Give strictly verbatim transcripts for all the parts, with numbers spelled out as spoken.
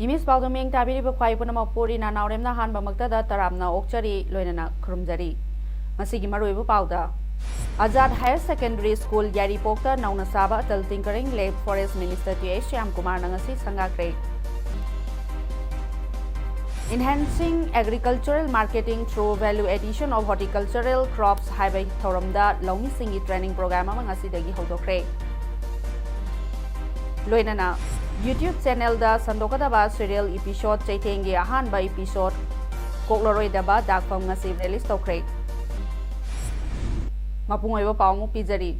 ꯏꯃꯤꯁ ꯄꯥꯎꯗꯝ ꯌꯦꯡ ꯇꯥꯕꯤꯔꯤꯕ ꯈ꯭ꯋꯥꯏ ꯄꯨꯝꯅꯃꯛꯄꯨ ꯔꯤꯅꯥ ꯅꯥꯎꯔꯦꯝꯅ ꯑꯍꯥꯟꯕꯃꯛꯇꯗ ꯇꯔꯥꯝꯅ ꯑꯣꯛꯆꯔꯤ, ꯂꯣꯏꯅꯅ ꯈꯨꯔꯨꯝꯖꯔꯤ꯫ ꯉꯁꯤꯒꯤ ꯃꯔꯨꯑꯣꯏꯕ ꯄꯥꯎꯗ, ꯑꯖꯥꯗ ꯍꯥꯌꯔ ꯁꯦꯀꯦꯟꯗꯔꯤ ꯁ꯭ꯀꯨꯜ ꯌꯥꯏꯔꯤꯄꯣꯛꯇ ꯅꯧꯅ ꯁꯥꯕ Atal tinkering lab forest minister T H ꯁ꯭ꯌꯥꯝꯀꯨꯃꯥꯔꯅ ꯉꯁꯤ ꯁꯪꯒꯥꯈ꯭ꯔꯦ꯫ Enhancing Agricultural Marketing through Value Addition of Horticultural Crops ꯍꯥꯏꯕ ꯊꯧꯔꯝꯗ ꯂꯧꯃꯤꯁꯤꯡꯒꯤ ꯇ꯭ꯔꯦꯅꯤꯡ ꯄ꯭ꯔꯣꯒ꯭ꯔꯥꯝ ꯑꯃ ꯉꯁꯤꯗꯒꯤ ꯍꯧꯗꯣꯛꯈ꯭ꯔꯦ꯫ ꯂꯣꯏꯅꯅ YouTube ꯆꯦꯅꯦꯜꯗ ꯁꯟꯗꯣꯛꯀꯗꯕ ꯁꯤꯔꯤꯌꯦꯜ ꯏꯄꯤꯁꯣꯗ ꯆꯩꯊꯦꯡꯒꯤ ꯑꯍꯥꯟꯕ ꯏꯄꯤꯁꯣꯗ ꯀꯣꯛꯂꯔꯣꯏꯗꯕ ꯗꯥꯛꯐꯝ ꯉꯁꯤ ꯔꯤꯂꯤꯁ ꯇꯧꯈ꯭ꯔꯦ꯫ ꯃꯄꯨꯡ ꯑꯣꯏꯕ ꯄꯥꯎ ꯑꯃꯨꯛ ꯄꯤꯖꯔꯤ꯫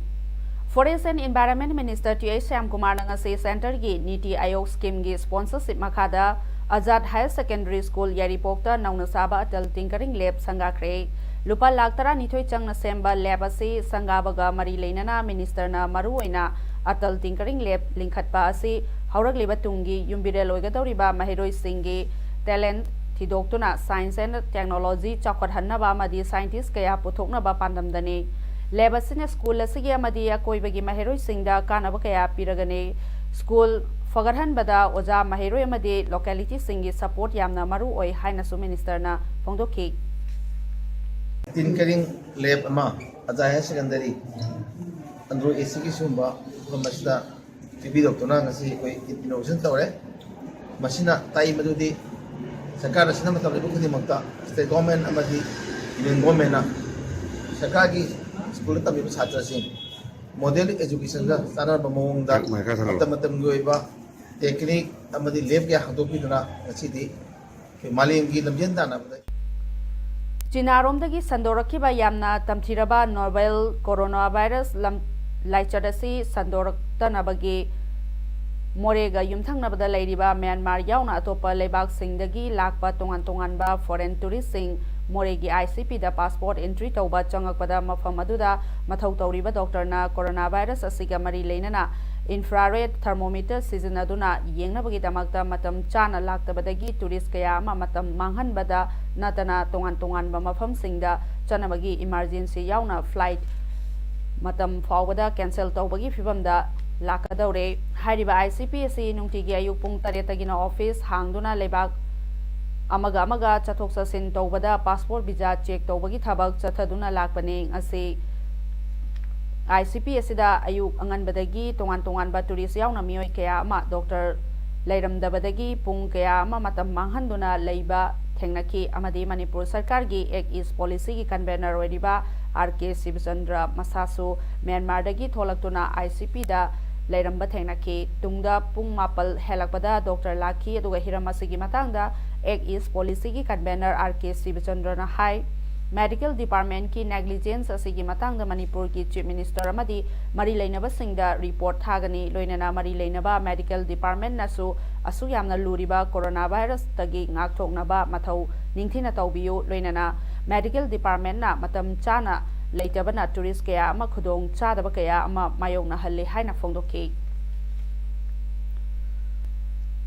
Forest and Environment Minister T H ꯁ꯭ꯌꯥꯝꯀꯨꯃꯥꯔꯅ ꯉꯁꯤ ꯁꯦꯟꯇꯔꯒꯤ ꯅꯤꯇꯤ ꯑꯥꯌꯣꯒ ꯁ꯭ꯀꯤꯝꯒꯤ ꯁ꯭ꯄꯣꯟꯁꯔꯁꯤꯞ ꯃꯈꯥꯗ ꯑꯖꯥꯗ ꯍꯥꯌꯔ ꯁꯦꯀꯦꯟꯗꯔꯤ ꯁ꯭ꯀꯨꯜ ꯌꯥꯏꯔꯤꯄꯣꯛꯇ ꯅꯧꯅ ꯁꯥꯕ ꯑꯇꯜ ꯇꯤꯡꯀꯔꯤꯡ ꯂꯦꯕ ꯁꯪꯒꯥꯈ꯭ꯔꯦ꯫ ꯂꯨꯄꯥ ꯂꯥꯈ ꯇꯔꯥꯅꯤꯊꯣꯏ ꯆꯪꯅ ꯁꯦꯝꯕ ꯂꯦꯕ ꯑꯁꯤ ꯁꯪꯒꯥꯕꯒ ꯃꯔꯤ ꯂꯩꯅꯅ ꯃꯤꯅꯤꯁꯇꯔꯅ ꯃꯔꯨꯑꯣꯏꯅ ꯑꯇꯜ ꯇꯤꯡꯀꯔꯤꯡ ꯂꯦꯕ ꯂꯤꯡꯈꯠꯄ ꯑꯁꯤ ꯍꯧꯔꯛꯂꯤꯕ ꯇꯨꯡꯒꯤ ꯌꯨꯝꯕꯤꯔꯦꯜ ꯑꯣꯏꯒꯗꯧꯔꯤꯕ ꯃꯍꯩꯔꯣꯏꯁꯤꯡꯒꯤ ꯇꯦꯂꯦꯟꯠ ꯊꯤꯗꯣꯛꯇꯨꯅ science and technology ꯆꯥꯎꯈꯠꯍꯟꯅꯕ ꯑꯃꯗꯤ scientist ꯀꯌꯥ ꯄꯨꯊꯣꯛꯅꯕ ꯄꯥꯟꯗꯝꯗꯅꯤ꯫ ꯂꯦꯕ ꯑꯁꯤꯅ ꯁ꯭ꯀꯨꯜ ꯑꯁꯤꯒꯤ ꯑꯃꯗꯤ ꯑꯀꯣꯏꯕꯒꯤ ꯃꯍꯩꯔꯣꯏꯁꯤꯡꯗ ꯀꯥꯟꯅꯕ ꯀꯌꯥ ꯄꯤꯔꯒꯅꯤ꯫ ꯁ꯭ꯀꯨꯜ ꯐꯒꯠꯍꯟꯕꯗ ꯑꯣꯖꯥ, ꯃꯍꯩꯔꯣꯏ ꯑꯃꯗꯤ ꯂꯣꯀꯦꯂꯤꯇꯤꯁꯤꯡꯒꯤ ꯁꯄꯣꯔꯠ ꯌꯥꯝꯅ ꯃꯔꯨ ꯑꯣꯏ ꯍꯥꯏꯅꯁꯨ ꯃꯤꯅꯤꯁꯇꯔꯅ ꯐꯣꯡꯗꯣꯛꯈꯤ꯫ ꯇꯤꯟꯀꯔꯤꯡ ꯂꯦꯕ ꯑꯃ ꯑꯖꯥꯗ ꯍꯥꯌꯔ ꯁꯦꯀꯦꯟꯗꯔꯤ ꯑꯟꯗ꯭ꯔꯣ ꯑꯦ ꯁꯤꯒꯤ ꯁꯤꯒꯨꯝꯕ ꯃꯐꯝ ꯑꯁꯤꯗ ꯄꯤꯕꯤꯔꯛꯇꯨꯅ ꯉꯁꯤ ꯑꯩꯈꯣꯏ ꯏꯅꯣꯒ꯭ꯔꯦꯁꯟ ꯇꯧꯔꯦ꯫ ꯃꯁꯤꯅ ꯇꯥꯛꯏ ꯃꯗꯨꯗꯤ ꯁꯔꯀꯥꯔꯅ ꯁꯤꯟꯅꯕ ꯇꯝꯂꯤꯕ ꯈꯨꯗꯤꯡꯃꯛꯇ ꯁ꯭ꯇꯦꯠ ꯒꯣꯔꯃꯦꯟ ꯑꯃꯗꯤ ꯌꯨꯅꯤꯌꯟ ꯒꯣꯔꯃꯦꯟꯅ ꯁꯔꯀꯥꯔꯒꯤ ꯁ꯭ꯀꯨꯜꯗ ꯇꯝꯂꯤꯕ ꯁꯥꯇ꯭ꯔꯁꯤꯡ ꯃꯣꯗꯦꯜ ꯑꯦꯖꯨꯀꯦꯁꯟꯒ ꯆꯥꯟꯅꯔꯕ ꯃꯑꯣꯡꯗ ꯃꯥꯏꯛ ꯃꯈꯥ ꯊꯥꯔꯛꯑꯣ꯫ ꯃꯇꯝ ꯃꯇꯝꯒꯤ ꯑꯣꯏꯕ ꯇꯦꯛꯅꯤꯛ ꯑꯃꯗꯤ ꯂꯦꯕ ꯀꯌꯥ ꯍꯥꯡꯗꯣꯛꯄꯤꯗꯨꯅ ꯉꯁꯤꯗꯤ ꯑꯩꯈꯣꯏ ꯃꯥꯂꯦꯝꯒꯤ ꯂꯝꯖꯦꯟ ꯇꯥꯟꯅꯕꯗ ꯆꯤꯅꯥꯔꯣꯝꯗꯒꯤ ꯁꯟꯗꯣꯔꯛꯈꯤꯕ ꯌꯥꯝꯅ ꯇꯝꯊꯤꯔꯕ ꯅꯣꯕꯦꯜ ꯀꯣꯔꯣꯅꯥ ꯚꯥꯏꯔꯁ ꯂꯝ-, ꯂꯥꯏꯆꯠ ꯑꯁꯤ ꯁꯟꯗꯣꯔꯛꯇꯅꯕꯒꯤ ꯃꯣꯔꯦꯒ ꯌꯨꯝꯊꯪꯅꯕꯗ ꯂꯩꯔꯤꯕ ꯃ꯭ꯌꯥꯟꯃꯥꯔ ꯌꯥꯎꯅ ꯑꯇꯣꯞꯄ ꯂꯩꯕꯥꯛꯁꯤꯡꯗꯒꯤ ꯂꯥꯛꯄ ꯇꯣꯉꯥꯟ ꯇꯣꯉꯥꯟꯕ foreign touristꯁꯤꯡ ꯃꯣꯔꯦꯒꯤ ICPꯗ passport entry ꯇꯧꯕ ꯆꯪꯉꯛꯄꯗ ꯃꯐꯝ ꯑꯗꯨꯗ ꯃꯊꯧ ꯇꯧꯔꯤꯕ doctorꯅ corona virus ꯑꯁꯤꯒ ꯃꯔꯤ ꯂꯩꯅꯅ infrared thermometer ꯁꯤꯖꯤꯟꯅꯗꯨꯅ ꯌꯦꯡꯅꯕꯒꯤꯗꯃꯛꯇ ꯃꯇꯝ ꯆꯥꯅ ꯂꯥꯛꯇꯕꯗꯒꯤ tourist ꯀꯌꯥ ꯑꯃ ꯃꯇꯝ ꯃꯥꯡꯍꯟꯕꯗ ꯅꯠꯇꯅ ꯇꯣꯉꯥꯟ ꯇꯣꯉꯥꯟꯕ ꯃꯐꯝꯁꯤꯡꯗ ꯆꯠꯅꯕꯒꯤ emergency ꯌꯥꯎꯅ flight ꯃꯇꯝ ꯐꯥꯎꯕꯗ cancel ꯇꯧꯕꯒꯤ ꯐꯤꯕꯝꯗ ꯂꯥꯛꯀꯗꯧꯔꯦ꯫ ꯍꯥꯏꯔꯤꯕ ICP ꯑꯁꯤ ꯅꯨꯡꯇꯤꯒꯤ ꯑꯌꯨꯛ ꯄꯨꯡ ꯇꯔꯦꯠꯇꯒꯤꯅ office ꯍꯥꯡꯗꯨꯅ ꯂꯩꯕꯥꯛ ꯑꯃꯒ ꯑꯃꯒ ꯆꯠꯊꯣꯛ ꯆꯠꯁꯤꯟ ꯇꯧꯕꯗ passport visa check ꯇꯧꯕꯒꯤ ꯊꯕꯛ ꯆꯠꯊꯗꯨꯅ ꯂꯥꯛꯄꯅꯤ꯫ ꯉꯁꯤ ICP ꯑꯁꯤꯗ ꯑꯌꯨꯛ ꯑꯉꯟꯕꯗꯒꯤ ꯇꯣꯉꯥꯟ ꯇꯣꯉꯥꯟꯕ tourist ꯌꯥꯎꯅ ꯃꯤꯑꯣꯏ ꯀꯌꯥ ꯑꯃ doctor ꯂꯩꯔꯝꯗꯕꯗꯒꯤ ꯄꯨꯡ ꯀꯌꯥ ꯑꯃ ꯃꯇꯝ ꯃꯥꯡꯍꯟꯗꯨꯅ ꯂꯩꯕ ꯊꯦꯡꯅꯈꯤ ꯑꯃꯗꯤ ꯃꯅꯤꯄꯨꯔ ꯁꯔꯀꯥꯔꯒꯤ Act East policyꯒꯤ convener ꯑꯣꯏꯔꯤꯕ R K ꯁꯤꯕꯆꯟꯗ꯭ꯔ ꯃꯁꯥꯁꯨ ꯃ꯭ꯌꯥꯟꯃꯥꯔꯗꯒꯤ ꯊꯣꯛꯂꯛꯇꯨꯅ ICPꯗ ꯂꯩꯔꯝꯕ ꯊꯦꯡꯅꯈꯤ꯫ ꯇꯨꯡꯗ ꯄꯨꯡ ꯃꯥꯄꯜ ꯍꯦꯜꯂꯛꯄꯗ doctor ꯂꯥꯛꯈꯤ, ꯑꯗꯨꯒ ꯍꯤꯔꯝ ꯑꯁꯤꯒꯤ ꯃꯇꯥꯡꯗ Act East policyꯒꯤ convener R K ꯁꯤꯕꯆꯟꯗ꯭ꯔꯅ ꯍꯥꯏ, medical departmentꯀꯤ negligence ꯑꯁꯤꯒꯤ ꯃꯇꯥꯡꯗ ꯃꯅꯤꯄꯨꯔꯒꯤ Chief Minister ꯑꯃꯗꯤ ꯃꯔꯤ ꯂꯩꯅꯕꯁꯤꯡꯗ report ꯊꯥꯒꯅꯤ꯫ ꯂꯣꯏꯅꯅ ꯃꯔꯤ ꯂꯩꯅꯕ medical departmentꯅꯁꯨ ꯑꯁꯨꯛ ꯌꯥꯝꯅ ꯂꯨꯔꯤꯕ corona virusꯇꯒꯤ ꯉꯥꯛꯊꯣꯛꯅꯕ ꯃꯊꯧ ꯅꯤꯡꯊꯤꯅ ꯇꯧꯕꯤꯌꯨ꯫ ꯂꯣꯏꯅꯅ medical departmentꯅ ꯃꯇꯝ ꯆꯥꯅ ꯂꯩꯇꯕꯅ tourist ꯀꯌꯥ ꯑꯃ ꯈꯨꯗꯣꯡ ꯆꯥꯗꯕ ꯀꯌꯥ ꯑꯃ ꯃꯥꯌꯣꯛꯅꯍꯜꯂꯤ ꯍꯥꯏꯅ ꯐꯣꯡꯗꯣꯛꯈꯤ꯫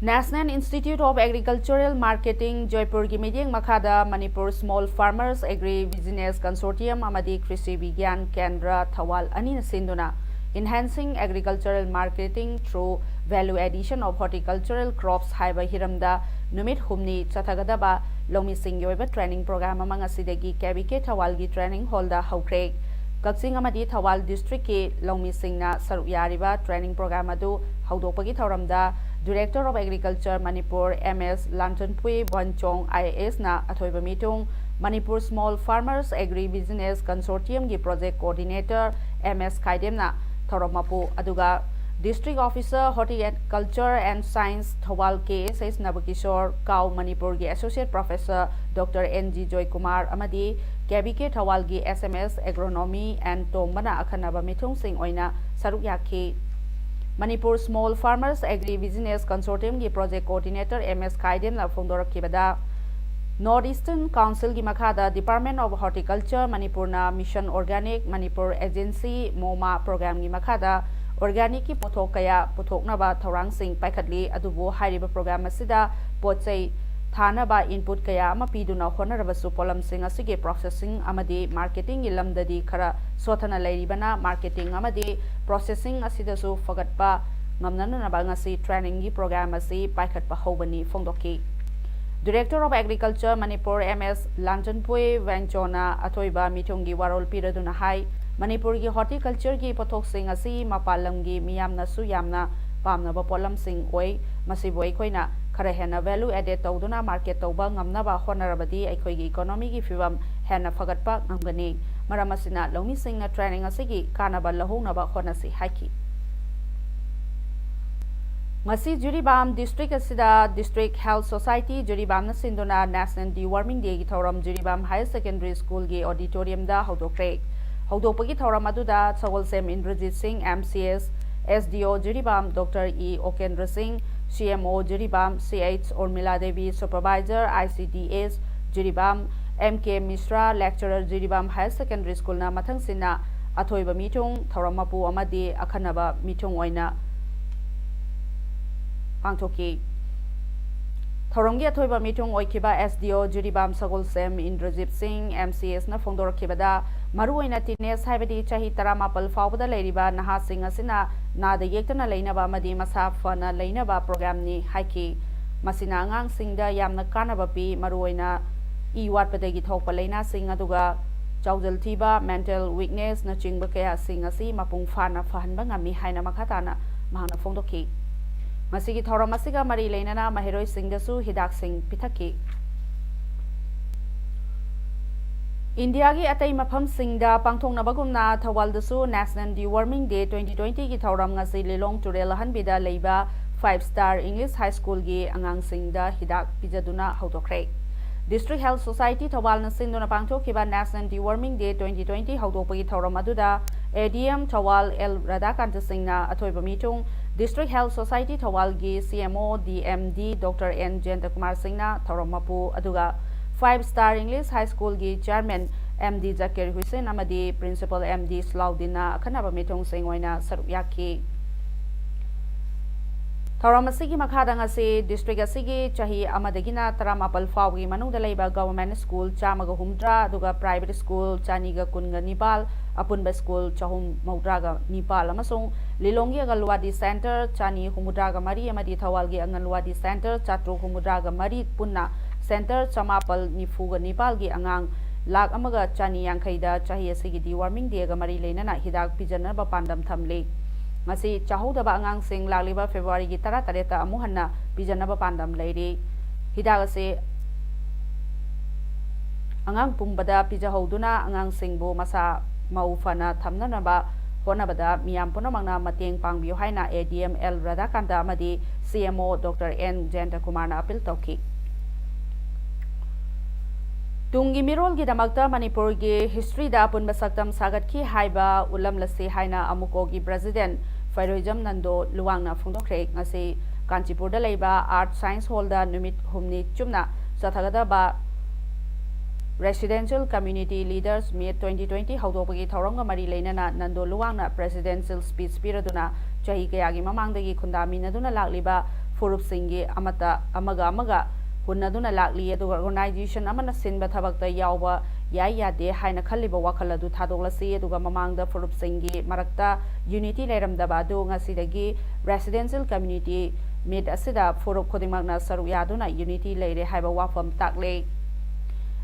National Institute of Agricultural Marketing ꯖꯣꯏꯄꯨꯔꯒꯤ ꯃꯤꯠꯌꯦꯡ ꯃꯈꯥꯗ Manipur Small Farmers Agri Business Consortium ꯑꯃꯗꯤ ꯀ꯭ꯔꯤꯁꯤ ꯕꯤꯒ꯭ꯌꯥꯟ ꯀꯦꯟꯗ꯭ꯔ ꯊꯧꯕꯥꯜ ꯑꯅꯤꯅ ꯁꯤꯟꯗꯨꯅ Enhancing Agricultural Marketing through Value Addition of Horticultural Crops ꯍꯥꯏꯕ ꯍꯤꯔꯝꯗ ꯅꯨꯃꯤꯠ ꯍꯨꯝꯅꯤ ꯆꯠꯊꯒꯗꯕ ꯂꯧꯃꯤꯁꯤꯡꯒꯤ ꯑꯣꯏꯕ training program ꯑꯃ ꯉꯁꯤꯗꯒꯤ KVK ꯊꯧꯕꯥꯜꯒꯤ training hallꯗ ꯍꯧꯈ꯭ꯔꯦ꯫ ꯀꯛꯆꯤꯡ ꯑꯃꯗꯤ ꯊꯧꯕꯥꯜ districtꯀꯤ ꯂꯧꯃꯤꯁꯤꯡꯅ ꯁꯔꯨꯛ ꯌꯥꯔꯤꯕ training program ꯑꯗꯨ ꯍꯧꯗꯣꯛꯄꯒꯤ ꯊꯧꯔꯝꯗ Director of Agriculture Manipur M S ꯂꯥꯟꯊꯟꯄꯨꯏ ꯕꯣꯟꯆꯣꯡ IASꯅ ꯑꯊꯣꯏꯕ ꯃꯤꯊꯨꯡ, Manipur Small Farmers Agri Business Consortiumꯒꯤ project coordinator M S ꯈꯥꯏꯗꯦꯝꯅ ꯊꯧꯔꯝ ꯃꯄꯨ, ꯑꯗꯨꯒ District Officer Horticulture and Science Thoubal K S H ꯅꯕꯀꯤꯁꯣꯔ, ꯀꯥꯎ ꯃꯅꯤꯄꯨꯔꯒꯤ Associate Professor Doctor N G Joykumar ꯑꯃꯗꯤ KVK ꯊꯧꯕꯥꯜꯒꯤ S M S Agronomy and ꯇꯣꯝꯕꯅ ꯑꯈꯟꯅꯕ ꯃꯤꯊꯨꯡꯁꯤꯡ ꯑꯣꯏꯅ ꯁꯔꯨꯛ ꯌꯥꯈꯤ꯫ Manipur Small Farmers Agri Business Consortium ꯒꯤ Project Coordinator M S ꯈꯥꯏꯗꯦꯝꯅ ꯐꯣꯡꯗꯣꯔꯛꯈꯤꯕꯗ, North Eastern Council ꯒꯤ ꯃꯈꯥꯗ Department of Horticulture ꯃꯅꯤꯄꯨꯔꯅ Mission Organic Manipur Agency MOMA program ꯒꯤ ꯃꯈꯥꯗ organic ꯀꯤ ꯄꯣꯠꯊꯣꯛ ꯀꯌꯥ ꯄꯨꯊꯣꯛꯅꯕ ꯊꯧꯔꯥꯡꯁꯤꯡ ꯄꯥꯏꯈꯠꯂꯤ꯫ ꯑꯗꯨꯕꯨ ꯍꯥꯏꯔꯤꯕ program ꯑꯁꯤꯗ ꯄꯣꯠ ꯆꯩ ꯊꯥꯅꯕ input ꯀꯌꯥ ꯑꯃ ꯄꯤꯗꯨꯅ ꯍꯣꯠꯅꯔꯕꯁꯨ, ꯄꯣꯠꯂꯝꯁꯤꯡ ꯑꯁꯤꯒꯤ processing ꯑꯃꯗꯤ marketing ꯒꯤ ꯂꯝꯗꯗꯤ ꯈꯔ ꯁꯣꯠꯊꯅ ꯂꯩꯔꯤꯕꯅ, marketing ꯑꯃꯗꯤ processing ꯑꯁꯤꯗꯁꯨ ꯐꯒꯠꯄ ꯉꯝꯅꯅꯕ ꯉꯁꯤ training ꯒꯤ program ꯑꯁꯤ ꯄꯥꯏꯈꯠꯄ ꯍꯧꯕꯅꯤ ꯐꯣꯡꯗꯣꯛꯈꯤ꯫ Director of Agriculture Manipur M S ꯂꯥꯟꯆꯟꯄꯨꯏ ꯋꯦꯡꯆꯣꯅ ꯑꯊꯣꯏꯕ ꯃꯤꯊꯨꯡꯒꯤ ꯋꯥꯔꯣꯜ ꯄꯤꯔꯗꯨꯅ ꯍꯥꯏ, ꯃꯅꯤꯄꯨꯔꯒꯤ horticulture ꯒꯤ ꯄꯣꯠꯊꯣꯛꯁꯤꯡ ꯑꯁꯤ ꯃꯄꯥꯟ ꯂꯝꯒꯤ ꯃꯤꯌꯥꯝꯅꯁꯨ ꯌꯥꯝꯅ ꯄꯥꯝꯅꯕ ꯄꯣꯠꯂꯝꯁꯤꯡ ꯑꯣꯏ꯫ ꯃꯁꯤꯕꯨ ꯑꯩꯈꯣꯏꯅ ꯈꯔ ꯍꯦꯟꯅ value added ꯇꯧꯗꯨꯅ market ꯇꯧꯕ ꯉꯝꯅꯕ ꯍꯣꯠꯅꯔꯕꯗꯤ ꯑꯩꯈꯣꯏꯒꯤ economy ꯒꯤ ꯐꯤꯕꯝ ꯍꯦꯟꯅ ꯐꯒꯠꯄ ꯉꯝꯒꯅꯤ꯫ ꯃꯔꯝ ꯑꯁꯤꯅ ꯂꯧꯃꯤꯁꯤꯡꯅ training ꯑꯁꯤꯒꯤ ꯀꯥꯟꯅꯕ ꯂꯧꯍꯧꯅꯕ ꯍꯣꯠꯅꯁꯤ ꯍꯥꯏꯈꯤ꯫ ꯉꯁꯤ ꯖꯤꯔꯤꯕꯥꯝ district ꯑꯁꯤꯗ District Health Society ꯖꯤꯔꯤꯕꯥꯝꯅ ꯁꯤꯟꯗꯨꯅ National Deworming Day ꯒꯤ ꯊꯧꯔꯝ ꯖꯤꯔꯤꯕꯥꯝ Higher Secondary School ꯒꯤ auditorium ꯗ ꯍꯧꯗꯣꯛꯈ꯭ꯔꯦ꯫ ꯍꯧꯗꯣꯛꯄꯒꯤ ꯊꯧꯔꯝ ꯑꯗꯨꯗ ꯁꯒꯣꯜꯁꯦꯝ ꯏꯟꯗ꯭ꯔꯖꯤꯠ ꯁꯤꯡ, M C S, S D O Jiribam Doctor E ꯎꯀꯦꯟꯗ꯭ꯔ ꯁꯤꯡ, C M O Jiribam C H ꯎꯔꯃꯤꯂꯥ Devi, Supervisor I C D S Jiribam, M K ꯃꯤꯁ꯭ꯔꯥ, Lecturer Jiribam Higher Secondary School ꯅ ꯃꯊꯪꯁꯤꯟꯅ ꯑꯊꯣꯏꯕ ꯃꯤꯊꯨꯡ, ꯊꯧꯔꯝ ꯃꯄꯨ ꯑꯃꯗꯤ ꯑꯈꯟꯅꯕ ꯃꯤꯊꯨꯡ ꯑꯣꯏꯅ ꯄꯥꯡꯊꯣꯛꯈꯤ꯫ ꯊꯧꯔꯝꯒꯤ ꯑꯊꯣꯏꯕ ꯃꯤꯊꯨꯡ ꯑꯣꯏꯈꯤꯕ S D O ꯖꯤꯔꯤꯕꯥꯝ ꯁꯒꯣꯜꯁꯦꯝ ꯏꯟꯗ꯭ꯔꯖꯤꯠ ꯁꯤꯡ, M C S ꯅ ꯐꯣꯡꯗꯣꯔꯛꯈꯤꯕꯗ, ꯃꯔꯨꯑꯣꯏꯅ teenage ꯍꯥꯏꯕꯗꯤ ꯆꯍꯤ ꯇꯔꯥꯃꯥꯄꯜ ꯐꯥꯎꯕꯗ ꯂꯩꯔꯤꯕ ꯅꯍꯥꯁꯤꯡ ꯑꯁꯤꯅ ꯅꯥꯗ ꯌꯦꯛꯇꯅ ꯂꯩꯅꯕ ꯑꯃꯗꯤ ꯃꯁꯥ ꯐꯅ ꯂꯩꯅꯕ program ꯅꯤ ꯍꯥꯏꯈꯤ꯫ ꯃꯁꯤꯅ ꯑꯉꯥꯡꯁꯤꯡꯗ ꯌꯥꯝꯅ ꯀꯥꯟꯅꯕ ꯄꯤ, ꯃꯔꯨꯑꯣꯏꯅ ꯏ ꯋꯥꯠꯄꯗꯒꯤ ꯊꯣꯛꯄ ꯂꯥꯏꯅꯥꯁꯤꯡ, ꯑꯗꯨꯒ ꯆꯥꯎꯖꯜ ꯊꯤꯕ, mental weakness ꯅꯆꯤꯡꯕ ꯀꯌꯥꯁꯤꯡ ꯑꯁꯤ ꯃꯄꯨꯡ ꯐꯥꯅ ꯐꯍꯟꯕ ꯉꯝꯃꯤ ꯍꯥꯏꯅ ꯃꯈꯥ ꯇꯥꯅ ꯃꯍꯥꯛꯅ ꯐꯣꯡꯗꯣꯛꯈꯤ꯫ ꯃꯁꯤꯒꯤ ꯊꯧꯔꯝ ꯑꯁꯤꯒ ꯃꯔꯤ ꯂꯩꯅꯅ ꯃꯍꯩꯔꯣꯏꯁꯤꯡꯗꯁꯨ ꯍꯤꯗꯥꯛꯁꯤꯡ ꯄꯤꯊꯛꯈꯤ꯫ ꯏꯟꯗꯤꯌꯥꯒꯤ ꯑꯇꯩ ꯃꯐꯝꯁꯤꯡꯗ ꯄꯥꯡꯊꯣꯛꯅꯕꯒꯨꯝꯅ ꯊꯧꯕꯥꯜꯗꯁꯨ National Deworming Day twenty twenty ꯒꯤ ꯊꯧꯔꯝ ꯉꯁꯤ ꯂꯤꯂꯣꯡ ꯇꯨꯔꯦꯜ ꯑꯍꯟꯕꯤꯗ ꯂꯩꯕ Five Star English High School ꯒꯤ ꯑꯉꯥꯡꯁꯤꯡꯗ ꯍꯤꯗꯥꯛ ꯄꯤꯖꯗꯨꯅ ꯍꯧꯗꯣꯛꯈ꯭ꯔꯦ꯫ District Health Society ꯊꯧꯕꯥꯜꯅ ꯁꯤꯟꯗꯨꯅ ꯄꯥꯡꯊꯣꯛꯈꯤꯕ National Deworming Day twenty twenty ꯍꯧꯗꯣꯛꯄꯒꯤ ꯊꯧꯔꯝ ꯑꯗꯨꯗ A D M Thoubal L Radhakanta ꯁꯤꯡꯅ ꯑꯊꯣꯏꯕ ꯃꯤꯊꯨꯡ, District Health Society ꯊꯧꯕꯥꯜꯒꯤ C M O D M D Doctor N ꯖꯌꯟꯇꯀꯨꯃꯥꯔ ꯁꯤꯡꯅ ꯊꯧꯔꯝ ꯃꯄꯨ, ꯑꯗꯨꯒ Five Star English High School ꯒꯤ Chairman M D ꯖꯀꯤꯔ ꯍꯨꯁꯦꯟ ꯑꯃꯗꯤ Principal M D ꯁꯂꯥꯎꯗꯤꯟꯅ ꯑꯈꯟꯅꯕ ꯃꯤꯊꯨꯡꯁꯤꯡ ꯑꯣꯏꯅ ꯁꯔꯨꯛ ꯌꯥꯈꯤ꯫ ꯊꯧꯔꯝ ꯑꯁꯤꯒꯤ ꯃꯈꯥꯗ ꯉꯁꯤ district ꯑꯁꯤꯒꯤ ꯆꯍꯤ ꯑꯃꯗꯒꯤꯅ ꯇꯔꯥꯃꯥꯄꯜ ꯐꯥꯎꯕꯒꯤ ꯃꯅꯨꯡꯗ ꯂꯩꯕ government school ꯆꯥꯝꯃꯒ ꯍꯨꯝꯗ꯭ꯔꯥ, ꯑꯗꯨꯒ private school ꯆꯅꯤꯒ ꯀꯨꯟꯒ ꯅꯤꯄꯥꯜ, ꯑꯄꯨꯟꯕ school ꯆꯍꯨꯝ ꯃꯧꯗ꯭ꯔꯥꯒ ꯅꯤꯄꯥꯜ ꯑꯃꯁꯨꯡ ꯂꯤꯂꯣꯡꯒꯤ ꯑꯪꯒꯜꯋꯥꯗꯤ center ꯆꯅꯤ ꯍꯨꯝꯐꯨꯇꯔꯥꯒ ꯃꯔꯤ ꯑꯃꯗꯤ ꯊꯧꯕꯥꯜꯒꯤ ꯑꯪꯒꯜꯋꯥꯗꯤ center ꯆꯥꯇ꯭ꯔꯨꯛ ꯍꯨꯝꯐꯨꯇꯔꯥꯒ ꯃꯔꯤ ꯄꯨꯟꯅ center ꯆꯃꯥꯄꯜ ꯅꯤꯐꯨꯒ ꯅꯤꯄꯥꯜꯒꯤ ꯑꯉꯥꯡ ꯂꯥꯈ ꯑꯃꯒ ꯆꯅꯤ ꯌꯥꯡꯈꯩꯗ ꯆꯍꯤ ꯑꯁꯤꯒꯤ Deworming Day ꯒ ꯃꯔꯤ ꯂꯩꯅꯅ ꯍꯤꯗꯥꯛ ꯄꯤꯖꯅꯕ ꯄꯥꯟꯗꯝ ꯊꯝꯂꯤ꯫ ꯉꯁꯤ ꯆꯥꯍꯧꯗꯕ ꯑꯉꯥꯡꯁꯤꯡ ꯂꯥꯛꯂꯤꯕ February ꯒꯤ ꯇꯔꯥꯇꯔꯦꯠꯇ ꯑꯃꯨꯛ ꯍꯟꯅ ꯄꯤꯖꯅꯕ ꯄꯥꯟꯗꯝ ꯂꯩꯔꯤ꯫ ꯍꯤꯗꯥꯛ ꯑꯁꯤ ꯑꯉꯥꯡ ꯄꯨꯝꯕꯗ ꯄꯤꯖꯍꯧꯗꯨꯅ ꯑꯉꯥꯡꯁꯤꯡꯕꯨ ꯃꯁꯥ ꯃꯎ ꯐꯅ ꯊꯝꯅꯅꯕ ꯍꯣꯠꯅꯕꯗ ꯃꯤꯌꯥꯝ ꯄꯨꯝꯅꯃꯛꯅ ꯃꯇꯦꯡ ꯄꯥꯡꯕꯤꯌꯨ ꯍꯥꯏꯅ A D M ꯑꯦꯜ ꯔꯥꯙꯥꯀꯥꯟꯇ ꯑꯃꯗꯤ C M O Doctor N ꯖꯌꯟꯇꯀꯨꯃꯥꯔꯅ appeal ꯇꯧꯈꯤ꯫ ꯇꯨꯡꯒꯤ ꯃꯤꯔꯣꯜꯒꯤꯗꯃꯛꯇ ꯃꯅꯤꯄꯨꯔꯒꯤ history ꯗ ꯑꯄꯨꯟꯕ ꯁꯛꯇꯝ ꯁꯥꯒꯠꯈꯤ ꯍꯥꯏꯕ ꯎꯠꯂꯝꯂꯁꯤ ꯍꯥꯏꯅ ꯑꯃꯨꯀꯣꯒꯤ president ꯐꯩꯔꯣꯏꯖꯝ ꯅꯟꯗꯣ ꯂꯨꯋꯥꯡꯅ ꯐꯣꯡꯗꯣꯛꯈ꯭ꯔꯦ꯫ ꯉꯁꯤ ꯀꯥꯟꯆꯤꯄꯨꯔꯗ ꯂꯩꯕ Art Science Hall ꯗ ꯅꯨꯃꯤꯠ ꯍꯨꯝꯅꯤ ꯆꯨꯞꯅ ꯆꯠꯊꯒꯗꯕ Residential Community Leaders Meet twenty twenty ꯍꯧꯗꯣꯛꯄꯒꯤ ꯊꯧꯔꯝꯒ ꯃꯔꯤ ꯂꯩꯅꯅ ꯅꯟꯗꯣ ꯂꯨꯋꯥꯡꯅ presidential speech ꯄꯤꯔꯗꯨꯅ ꯆꯍꯤ ꯀꯌꯥꯒꯤ ꯃꯃꯥꯡꯗꯒꯤ ꯈꯨꯟꯗꯥꯃꯤꯟꯅꯗꯨꯅ ꯂꯥꯛꯂꯤꯕ ꯐꯨꯔꯨꯞꯁꯤꯡꯒꯤ ꯑꯃꯠꯇ ꯑꯃꯒ ꯑꯃꯒ ꯍꯨꯟꯅꯗꯨꯅ ꯂꯥꯛꯂꯤ, ꯑꯗꯨꯒ organization ꯑꯃꯅ ꯁꯤꯟꯕ ꯊꯕꯛꯇ ꯌꯥꯎꯕ ꯌꯥꯏ ꯌꯥꯗꯦ ꯍꯥꯏꯅ ꯈꯜꯂꯤꯕ ꯋꯥꯈꯜ ꯑꯗꯨ ꯊꯥꯗꯣꯛꯂꯁꯤ, ꯑꯗꯨꯒ ꯃꯃꯥꯡꯗ ꯐꯨꯔꯨꯞꯁꯤꯡꯒꯤ ꯃꯔꯛꯇ unity ꯂꯩꯔꯝꯗꯕ ꯑꯗꯨ ꯉꯁꯤꯗꯒꯤ Residential Community Meet ꯑꯁꯤꯗ ꯐꯨꯔꯨꯞ ꯈꯨꯗꯤꯡꯃꯛꯅ ꯁꯔꯨꯛ ꯌꯥꯗꯨꯅ unity ꯂꯩꯔꯦ ꯍꯥꯏꯕ ꯋꯥꯐꯝ ꯇꯥꯛꯂꯦ꯫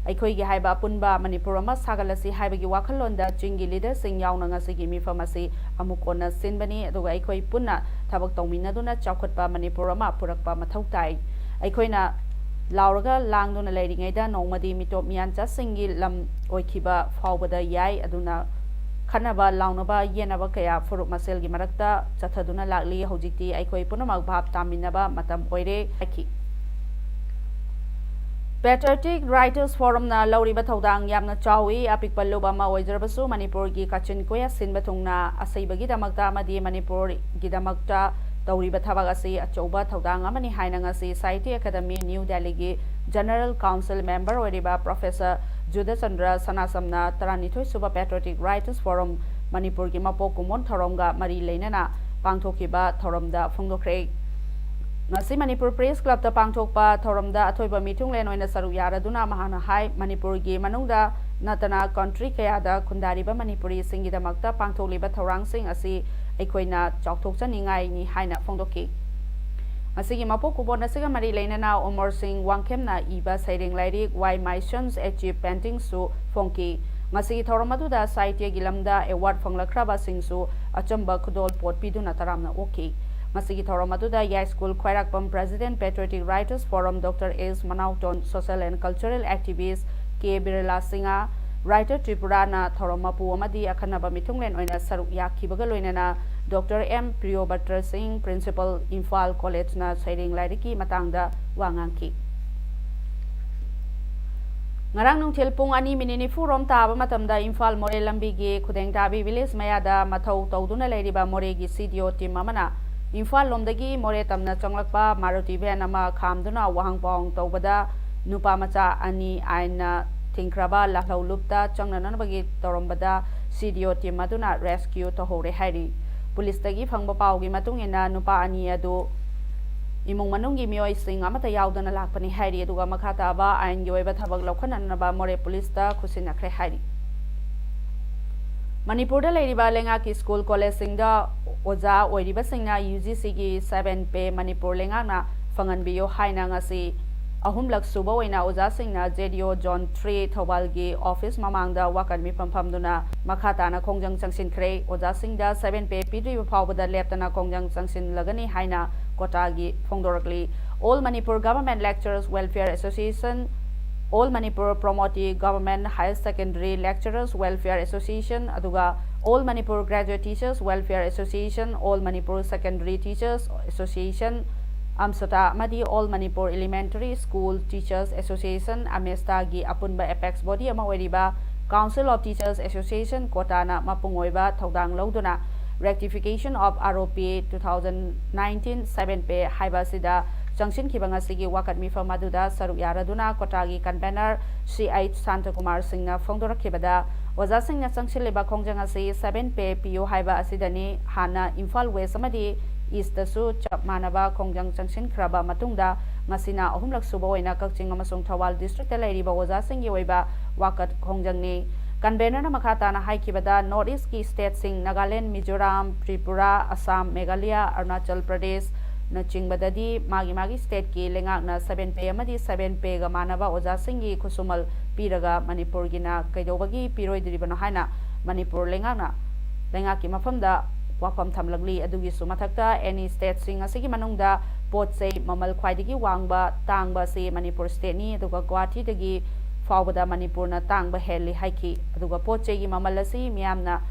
ꯑꯩꯈꯣꯏꯒꯤ ꯍꯥꯏꯕ ꯑꯄꯨꯟꯕ ꯃꯅꯤꯄꯨꯔ ꯑꯃ ꯁꯥꯒꯠꯂꯁꯤ ꯍꯥꯏꯕꯒꯤ ꯋꯥꯈꯜꯂꯣꯟꯗ ꯆꯤꯡꯒꯤ leader ꯁꯤꯡ ꯌꯥꯎꯅ ꯉꯁꯤꯒꯤ ꯃꯤꯐꯝ ꯑꯁꯤ ꯑꯃꯨꯛ ꯍꯟꯅ ꯁꯤꯟꯕꯅꯤ, ꯑꯗꯨꯒ ꯑꯩꯈꯣꯏ ꯄꯨꯟꯅ ꯊꯕꯛ ꯇꯧꯃꯤꯟꯅꯗꯨꯅ ꯆꯥꯎꯈꯠꯄ ꯃꯅꯤꯄꯨꯔ ꯑꯃ ꯄꯨꯔꯛꯄ ꯃꯊꯧ ꯇꯥꯏ꯫ ꯑꯩꯈꯣꯏꯅ ꯂꯥꯎꯔꯒ ꯂꯥꯡꯗꯨꯅ ꯂꯩꯔꯤꯉꯩꯗ ꯅꯣꯡꯃꯗꯤ ꯃꯤꯇꯣꯞ ꯃꯤꯌꯥꯟꯆꯥꯁꯤꯡꯒꯤ ꯂꯝ ꯑꯣꯏꯈꯤꯕ ꯐꯥꯎꯕꯗ ꯌꯥꯏ꯫ ꯑꯗꯨꯅ ꯈꯠꯅꯕ, ꯂꯥꯎꯅꯕ, ꯌꯦꯠꯅꯕ ꯀꯌꯥ ꯐꯨꯔꯨꯞ ꯃꯁꯦꯜꯒꯤ ꯃꯔꯛꯇ ꯆꯠꯊꯗꯨꯅ ꯂꯥꯛꯂꯤ꯫ ꯍꯧꯖꯤꯛꯇꯤ ꯑꯩꯈꯣꯏ ꯄꯨꯝꯅꯃꯛ ꯚꯥꯞ ꯇꯥꯃꯤꯟꯅꯕ ꯃꯇꯝ ꯑꯣꯏꯔꯦ ꯍꯥꯏꯈꯤ꯫ Patriotic Writers Forumꯅ ꯂꯧꯔꯤꯕ ꯊꯧꯗꯥꯡ ꯌꯥꯝꯅ ꯆꯥꯎꯏ꯫ ꯑꯄꯤꯛꯄ ꯂꯨꯞ ꯑꯃ ꯑꯣꯏꯖꯔꯕꯁꯨ ꯃꯅꯤꯄꯨꯔꯒꯤ ꯀꯥꯆꯤꯟ ꯀꯣꯌꯥ ꯁꯤꯟꯕ ꯊꯨꯡꯅ ꯑꯁꯩꯕꯒꯤꯗꯃꯛꯇ ꯑꯃꯗꯤ ꯃꯅꯤꯄꯨꯔꯒꯤꯗꯃꯛꯇ ꯇꯧꯔꯤꯕ ꯊꯕꯛ ꯑꯁꯤ ꯑꯆꯧꯕ ꯊꯧꯗꯥꯡ ꯑꯃꯅꯤ ꯍꯥꯏꯅ ꯉꯁꯤ ꯁꯥꯍꯤꯇ꯭ꯌ ꯑꯦꯀꯥꯗꯃꯤ ꯅ꯭ꯌꯨ ꯗꯦꯜꯂꯤꯒꯤ General Council member ꯑꯣꯏꯔꯤꯕ Professor ꯖꯨꯗꯆꯟꯗ꯭ꯔ ꯁꯅꯥꯁꯝꯅ ꯇꯔꯥꯅꯤꯊꯣꯏ ꯁꯨꯕ Patriotic Writers Forum ꯃꯅꯤꯄꯨꯔꯒꯤ ꯃꯄꯣꯛ ꯀꯨꯝꯑꯣꯟ ꯊꯧꯔꯝꯒ ꯃꯔꯤ ꯂꯩꯅꯅ ꯄꯥꯡꯊꯣꯛꯈꯤꯕ ꯊꯧꯔꯝꯗ ꯐꯣꯡꯗꯣꯛꯈ꯭ꯔꯦ꯫ ꯉꯁꯤ ꯃꯅꯤꯄꯨꯔ Press Clubꯇ ꯄꯥꯡꯊꯣꯛꯄ ꯊꯧꯔꯝꯗ ꯑꯊꯣꯏꯕ ꯃꯤꯊꯨꯡꯂꯦꯟ ꯑꯣꯏꯅ ꯁꯔꯨꯛ ꯌꯥꯔꯗꯨꯅ ꯃꯍꯥꯛꯅ ꯍꯥꯏ, ꯃꯅꯤꯄꯨꯔꯒꯤ ꯃꯅꯨꯡꯗ ꯅꯠꯇꯅ country ꯀꯌꯥꯗ ꯈꯨꯟꯗꯥꯔꯤꯕ ꯃꯅꯤꯄꯨꯔꯤꯁꯤꯡꯒꯤꯗꯃꯛꯇ ꯄꯥꯡꯊꯣꯛꯂꯤꯕ ꯊꯧꯔꯥꯡꯁꯤꯡ ꯑꯁꯤ ꯑꯩꯈꯣꯏꯅ ꯆꯥꯎꯊꯣꯛꯆꯅꯤꯡꯉꯥꯏꯅꯤ ꯍꯥꯏꯅ ꯐꯣꯡꯗꯣꯛꯈꯤ꯫ ꯉꯁꯤꯒꯤ ꯃꯄꯣꯛ ꯀꯨꯝꯑꯣꯟ ꯑꯁꯤꯒ ꯃꯔꯤ ꯂꯩꯅꯅ ꯑꯃꯔ ꯁꯤꯡ ꯋꯥꯡꯈꯦꯝꯅ ꯏꯕ ꯁꯩꯔꯦꯡ ꯂꯥꯏꯔꯤꯛ Why My Sons Achieve Paintingꯁꯨ ꯐꯣꯡꯈꯤ꯫ ꯉꯁꯤꯒꯤ ꯊꯧꯔꯝ ꯑꯗꯨꯗ ꯁꯥꯍꯤꯇ꯭ꯌꯒꯤ ꯂꯝꯗ award ꯐꯪꯂꯛꯈ꯭ꯔꯕꯁꯤꯡꯁꯨ ꯑꯆꯝꯕ ꯈꯨꯗꯣꯜꯄꯣꯠ ꯄꯤꯗꯨꯅ ꯇꯔꯥꯝꯅ ꯑꯣꯛꯈꯤ꯫ ꯉꯁꯤꯒꯤ ꯊꯧꯔꯝ ꯑꯗꯨꯗ ꯌꯥꯏꯁ꯭ꯀꯨꯜ ꯈ꯭ꯋꯥꯏꯔꯥꯛꯄꯝ President Patriotic Writers Forum Doctor S ꯃꯅꯥꯎꯇꯣꯟ, social and cultural activist K Birla Singh, Writer Tripuraꯅ ꯊꯧꯔꯝ ꯃꯄꯨ ꯑꯃꯗꯤ ꯑꯈꯟꯅꯕ ꯃꯤꯊꯨꯡꯂꯦꯟ ꯑꯣꯏꯅ ꯁꯔꯨꯛ ꯌꯥꯈꯤꯕꯒ ꯂꯣꯏꯅꯅ Doctor ꯑꯦꯝ ꯄ꯭ꯔꯤꯌꯣꯕꯇ꯭ꯔ ꯁꯤꯡ, Principal, ꯏꯝꯐꯥꯜ Collegeꯅ ꯁꯩꯔꯦꯡ ꯂꯥꯏꯔꯤꯛꯀꯤ ꯃꯇꯥꯡꯗ ꯋꯥ ꯉꯥꯡꯈꯤ꯫ ꯉꯔꯥꯡ ꯅꯨꯡꯊꯤꯜ ꯄꯨꯡ ꯑꯅꯤ ꯃꯤꯅꯤꯠ ꯅꯤꯐꯨ ꯔꯣꯝ ꯇꯥꯕ ꯃꯇꯝꯗ ꯏꯝꯐꯥꯜ ꯃꯣꯔꯦ ꯂꯝꯕꯤꯒꯤ ꯈꯨꯗꯦꯡꯊꯥꯕꯤ village ꯃꯌꯥꯗ ꯃꯊꯧ ꯇꯧꯗꯨꯅ ꯂꯩꯔꯤꯕ ꯃꯣꯔꯦꯒꯤ CDO team ꯑꯃꯅ ꯏꯝꯐꯥꯜ ꯂꯣꯝꯗꯒꯤ ꯃꯣꯔꯦ ꯇꯝꯅ ꯆꯪꯂꯛꯄ Maruti van ꯑꯃ ꯈꯥꯝꯗꯨꯅ ꯋꯥꯍꯪ ꯄꯥꯎꯍꯪ ꯇꯧꯕꯗ ꯅꯨꯄꯥ ꯃꯆꯥ ꯑꯅꯤ ꯑꯥꯏꯟꯅ ꯊꯤꯡꯈ꯭ꯔꯕ ꯂꯥꯜꯍꯧ ꯂꯨꯞꯇ ꯆꯪꯅꯅꯕꯒꯤ ꯇꯧꯔꯝꯕꯗ CDO team ꯑꯗꯨꯅ rescue ꯇꯧꯍꯧꯔꯦ ꯍꯥꯏꯔꯤ꯫ ꯄꯨꯂꯤꯁꯇꯒꯤ ꯐꯪꯕ ꯄꯥꯎꯒꯤ ꯃꯇꯨꯡ ꯏꯟꯅ ꯅꯨꯄꯥ ꯑꯅꯤ ꯑꯗꯨ ꯏꯃꯨꯡ ꯃꯅꯨꯡꯒꯤ ꯃꯤꯑꯣꯏꯁꯤꯡ ꯑꯃꯠꯇ ꯌꯥꯎꯗꯅ ꯂꯥꯛꯄꯅꯤ ꯍꯥꯏꯔꯤ, ꯑꯗꯨꯒ ꯃꯈꯥ ꯇꯥꯕ ꯑꯥꯏꯟꯒꯤ ꯑꯣꯏꯕ ꯊꯕꯛ ꯂꯧꯈꯠꯅꯅꯕ ꯃꯣꯔꯦ ꯄꯨꯂꯤꯁꯇ ꯈꯨꯠꯁꯤꯟꯅꯈ꯭ꯔꯦ ꯍꯥꯏꯔꯤ꯫ ꯃꯅꯤꯄꯨꯔꯗ ꯂꯩꯔꯤꯕ ꯂꯩꯉꯥꯛꯀꯤ ꯁ꯭ꯀꯨꯜ ꯀꯣꯂꯦꯖꯁꯤꯡꯗ ꯑꯣꯖꯥ ꯑꯣꯏꯔꯤꯕꯁꯤꯡꯅ UGCꯒꯤ seven pay ꯃꯅꯤꯄꯨꯔ ꯂꯩꯉꯥꯛꯅ ꯐꯪꯍꯟꯕꯤꯌꯨ ꯍꯥꯏꯅ ꯉꯁꯤ ꯑꯍꯨꯝꯂꯛ ꯁꯨꯕ ꯑꯣꯏꯅ ꯑꯣꯖꯥꯁꯤꯡꯅ JDO Zone three ꯊꯧꯕꯥꯜꯒꯤ office ꯃꯃꯥꯡꯗ ꯋꯥꯀꯠ ꯃꯤꯐꯝ ꯐꯝꯗꯨꯅ ꯃꯈꯥ ꯇꯥꯅ ꯈꯣꯡꯖꯪ ꯆꯪꯁꯤꯟꯈ꯭ꯔꯦ꯫ ꯑꯣꯖꯥꯁꯤꯡꯗ seven pay ꯄꯤꯗ꯭ꯔꯤꯕ ꯐꯥꯎꯕꯗ ꯂꯦꯞꯇꯅ ꯈꯣꯡꯖꯪ ꯆꯪꯁꯤꯜꯂꯒꯅꯤ ꯍꯥꯏꯅ ꯀꯣꯇꯥꯒꯤ ꯐꯣꯡꯗꯣꯔꯛꯂꯤ꯫ All Manipur Government Lecturers Welfare Association, All Manipur Promoti Government Higher Secondary Lecturers Welfare Association, ꯑꯗꯨꯒ All Manipur Graduate Teachers Welfare Association, All Manipur Secondary Teachers Association, ꯑꯝꯁꯇꯥ ꯑꯃꯗꯤ All Manipur Elementary School Teachers Association, ꯑꯃꯦꯁꯇꯥꯒꯤ ꯑꯄꯨꯟꯕ apex body ꯑꯃ ꯑꯣꯏꯔꯤꯕ Council of Teachers Association, ꯀꯣꯇꯥꯅ ꯃꯄꯨꯡ ꯑꯣꯏꯕ ꯊꯧꯗꯥꯡ ꯂꯧꯗꯨꯅ Rectification of R O P two thousand nineteen seven pay ꯍꯥꯏꯕ ꯑꯁꯤꯗ ꯆꯪꯁꯤꯟꯈꯤꯕ ꯉꯁꯤꯒꯤ ꯋꯥꯀꯠ ꯃꯤꯐꯝ ꯑꯗꯨꯗ ꯁꯔꯨꯛ ꯌꯥꯔꯗꯨꯅ ꯀꯣꯇꯥꯒꯤ convener ꯁꯤ ꯑꯩꯆ ꯁꯥꯟꯇꯀꯨꯃꯥꯔ ꯁꯤꯡꯅ ꯐꯣꯡꯗꯣꯔꯛꯈꯤꯕꯗ, ꯑꯣꯖꯥꯁꯤꯡꯅ ꯆꯪꯁꯤꯜꯂꯤꯕ ꯈꯣꯡꯖꯪ ꯑꯁꯤ seven pay ꯄꯤꯌꯨ ꯍꯥꯏꯕ ꯑꯁꯤꯗꯅꯤ꯫ ꯍꯥꯟꯅ ꯏꯝꯐꯥꯜ West ꯑꯃꯗꯤ East ꯇꯁꯨ ꯆꯞ ꯃꯥꯟꯅꯕ ꯈꯣꯡꯖꯪ ꯆꯪꯁꯤꯟꯈ꯭ꯔꯕ ꯃꯇꯨꯡꯗ, ꯉꯁꯤꯅ ꯑꯍꯨꯝꯂꯛ ꯁꯨꯕ ꯑꯣꯏꯅ ꯀꯛꯆꯤꯡ ꯑꯃꯁꯨꯡ ꯊꯧꯕꯥꯜ district ꯇ ꯂꯩꯔꯤꯕ ꯑꯣꯖꯥꯁꯤꯡꯒꯤ ꯑꯣꯏꯕ ꯋꯥꯀꯠ ꯈꯣꯡꯖꯪꯅꯤ꯫ Convener ꯅ ꯃꯈꯥ ꯇꯥꯅ ꯍꯥꯏꯈꯤꯕꯗ, North East ꯀꯤ state ꯁꯤꯡ ꯅꯥꯒꯥꯂꯦꯟ, ꯃꯤꯖꯣꯔꯥꯝ, ꯇ꯭ꯔꯤꯄꯨꯔꯥ, ꯑꯁꯥꯝ, ꯃꯦꯘꯥꯂꯌꯥ, ꯑꯔꯨꯅꯥꯆꯜ ꯄ꯭ꯔꯗꯦꯁ ꯅꯆꯤꯡꯕꯗꯗꯤ ꯃꯥꯒꯤ ꯃꯥꯒꯤ state ꯀꯤ ꯂꯩꯉꯥꯛꯅ seven pay ꯑꯃꯗꯤ seven pay ꯒ ꯃꯥꯟꯅꯕ ꯑꯣꯖꯥꯁꯤꯡꯒꯤ ꯈꯨꯠꯁꯨꯃꯜ ꯄꯤꯔꯒ ꯃꯅꯤꯄꯨꯔꯒꯤꯅ ꯀꯩꯗꯧꯕꯒꯤ ꯄꯤꯔꯣꯏꯗ꯭ꯔꯤꯕꯅꯣ ꯍꯥꯏꯅ ꯃꯅꯤꯄꯨꯔ ꯂꯩꯉꯥꯛꯅ, ꯂꯩꯉꯥꯛꯀꯤ ꯃꯐꯝꯗ ꯋꯥꯐꯝ ꯊꯝꯂꯛꯂꯤ꯫ ꯑꯗꯨꯒꯤꯁꯨ ꯃꯊꯛꯇ, any state ꯁꯤꯡ ꯑꯁꯤꯒꯤ ꯃꯅꯨꯡꯗ ꯄꯣꯠ ꯆꯩ ꯃꯃꯜ ꯈ꯭ꯋꯥꯏꯗꯒꯤ ꯋꯥꯡꯕ, ꯇꯥꯡꯕ ꯑꯁꯤ ꯃꯅꯤꯄꯨꯔ state ꯅꯤ, ꯑꯗꯨꯒ ꯒꯨꯋꯥꯍꯥꯇꯤꯗꯒꯤ ꯐꯥꯎꯕꯗ ꯃꯅꯤꯄꯨꯔꯅ ꯇꯥꯡꯕ ꯍꯦꯜꯂꯤ ꯍꯥꯏꯈꯤ꯫ ꯑꯗꯨꯒ ꯄꯣꯠ ꯆꯩꯒꯤ ꯃꯃꯜ ꯑꯁꯤ ꯃꯤꯌꯥꯝꯅ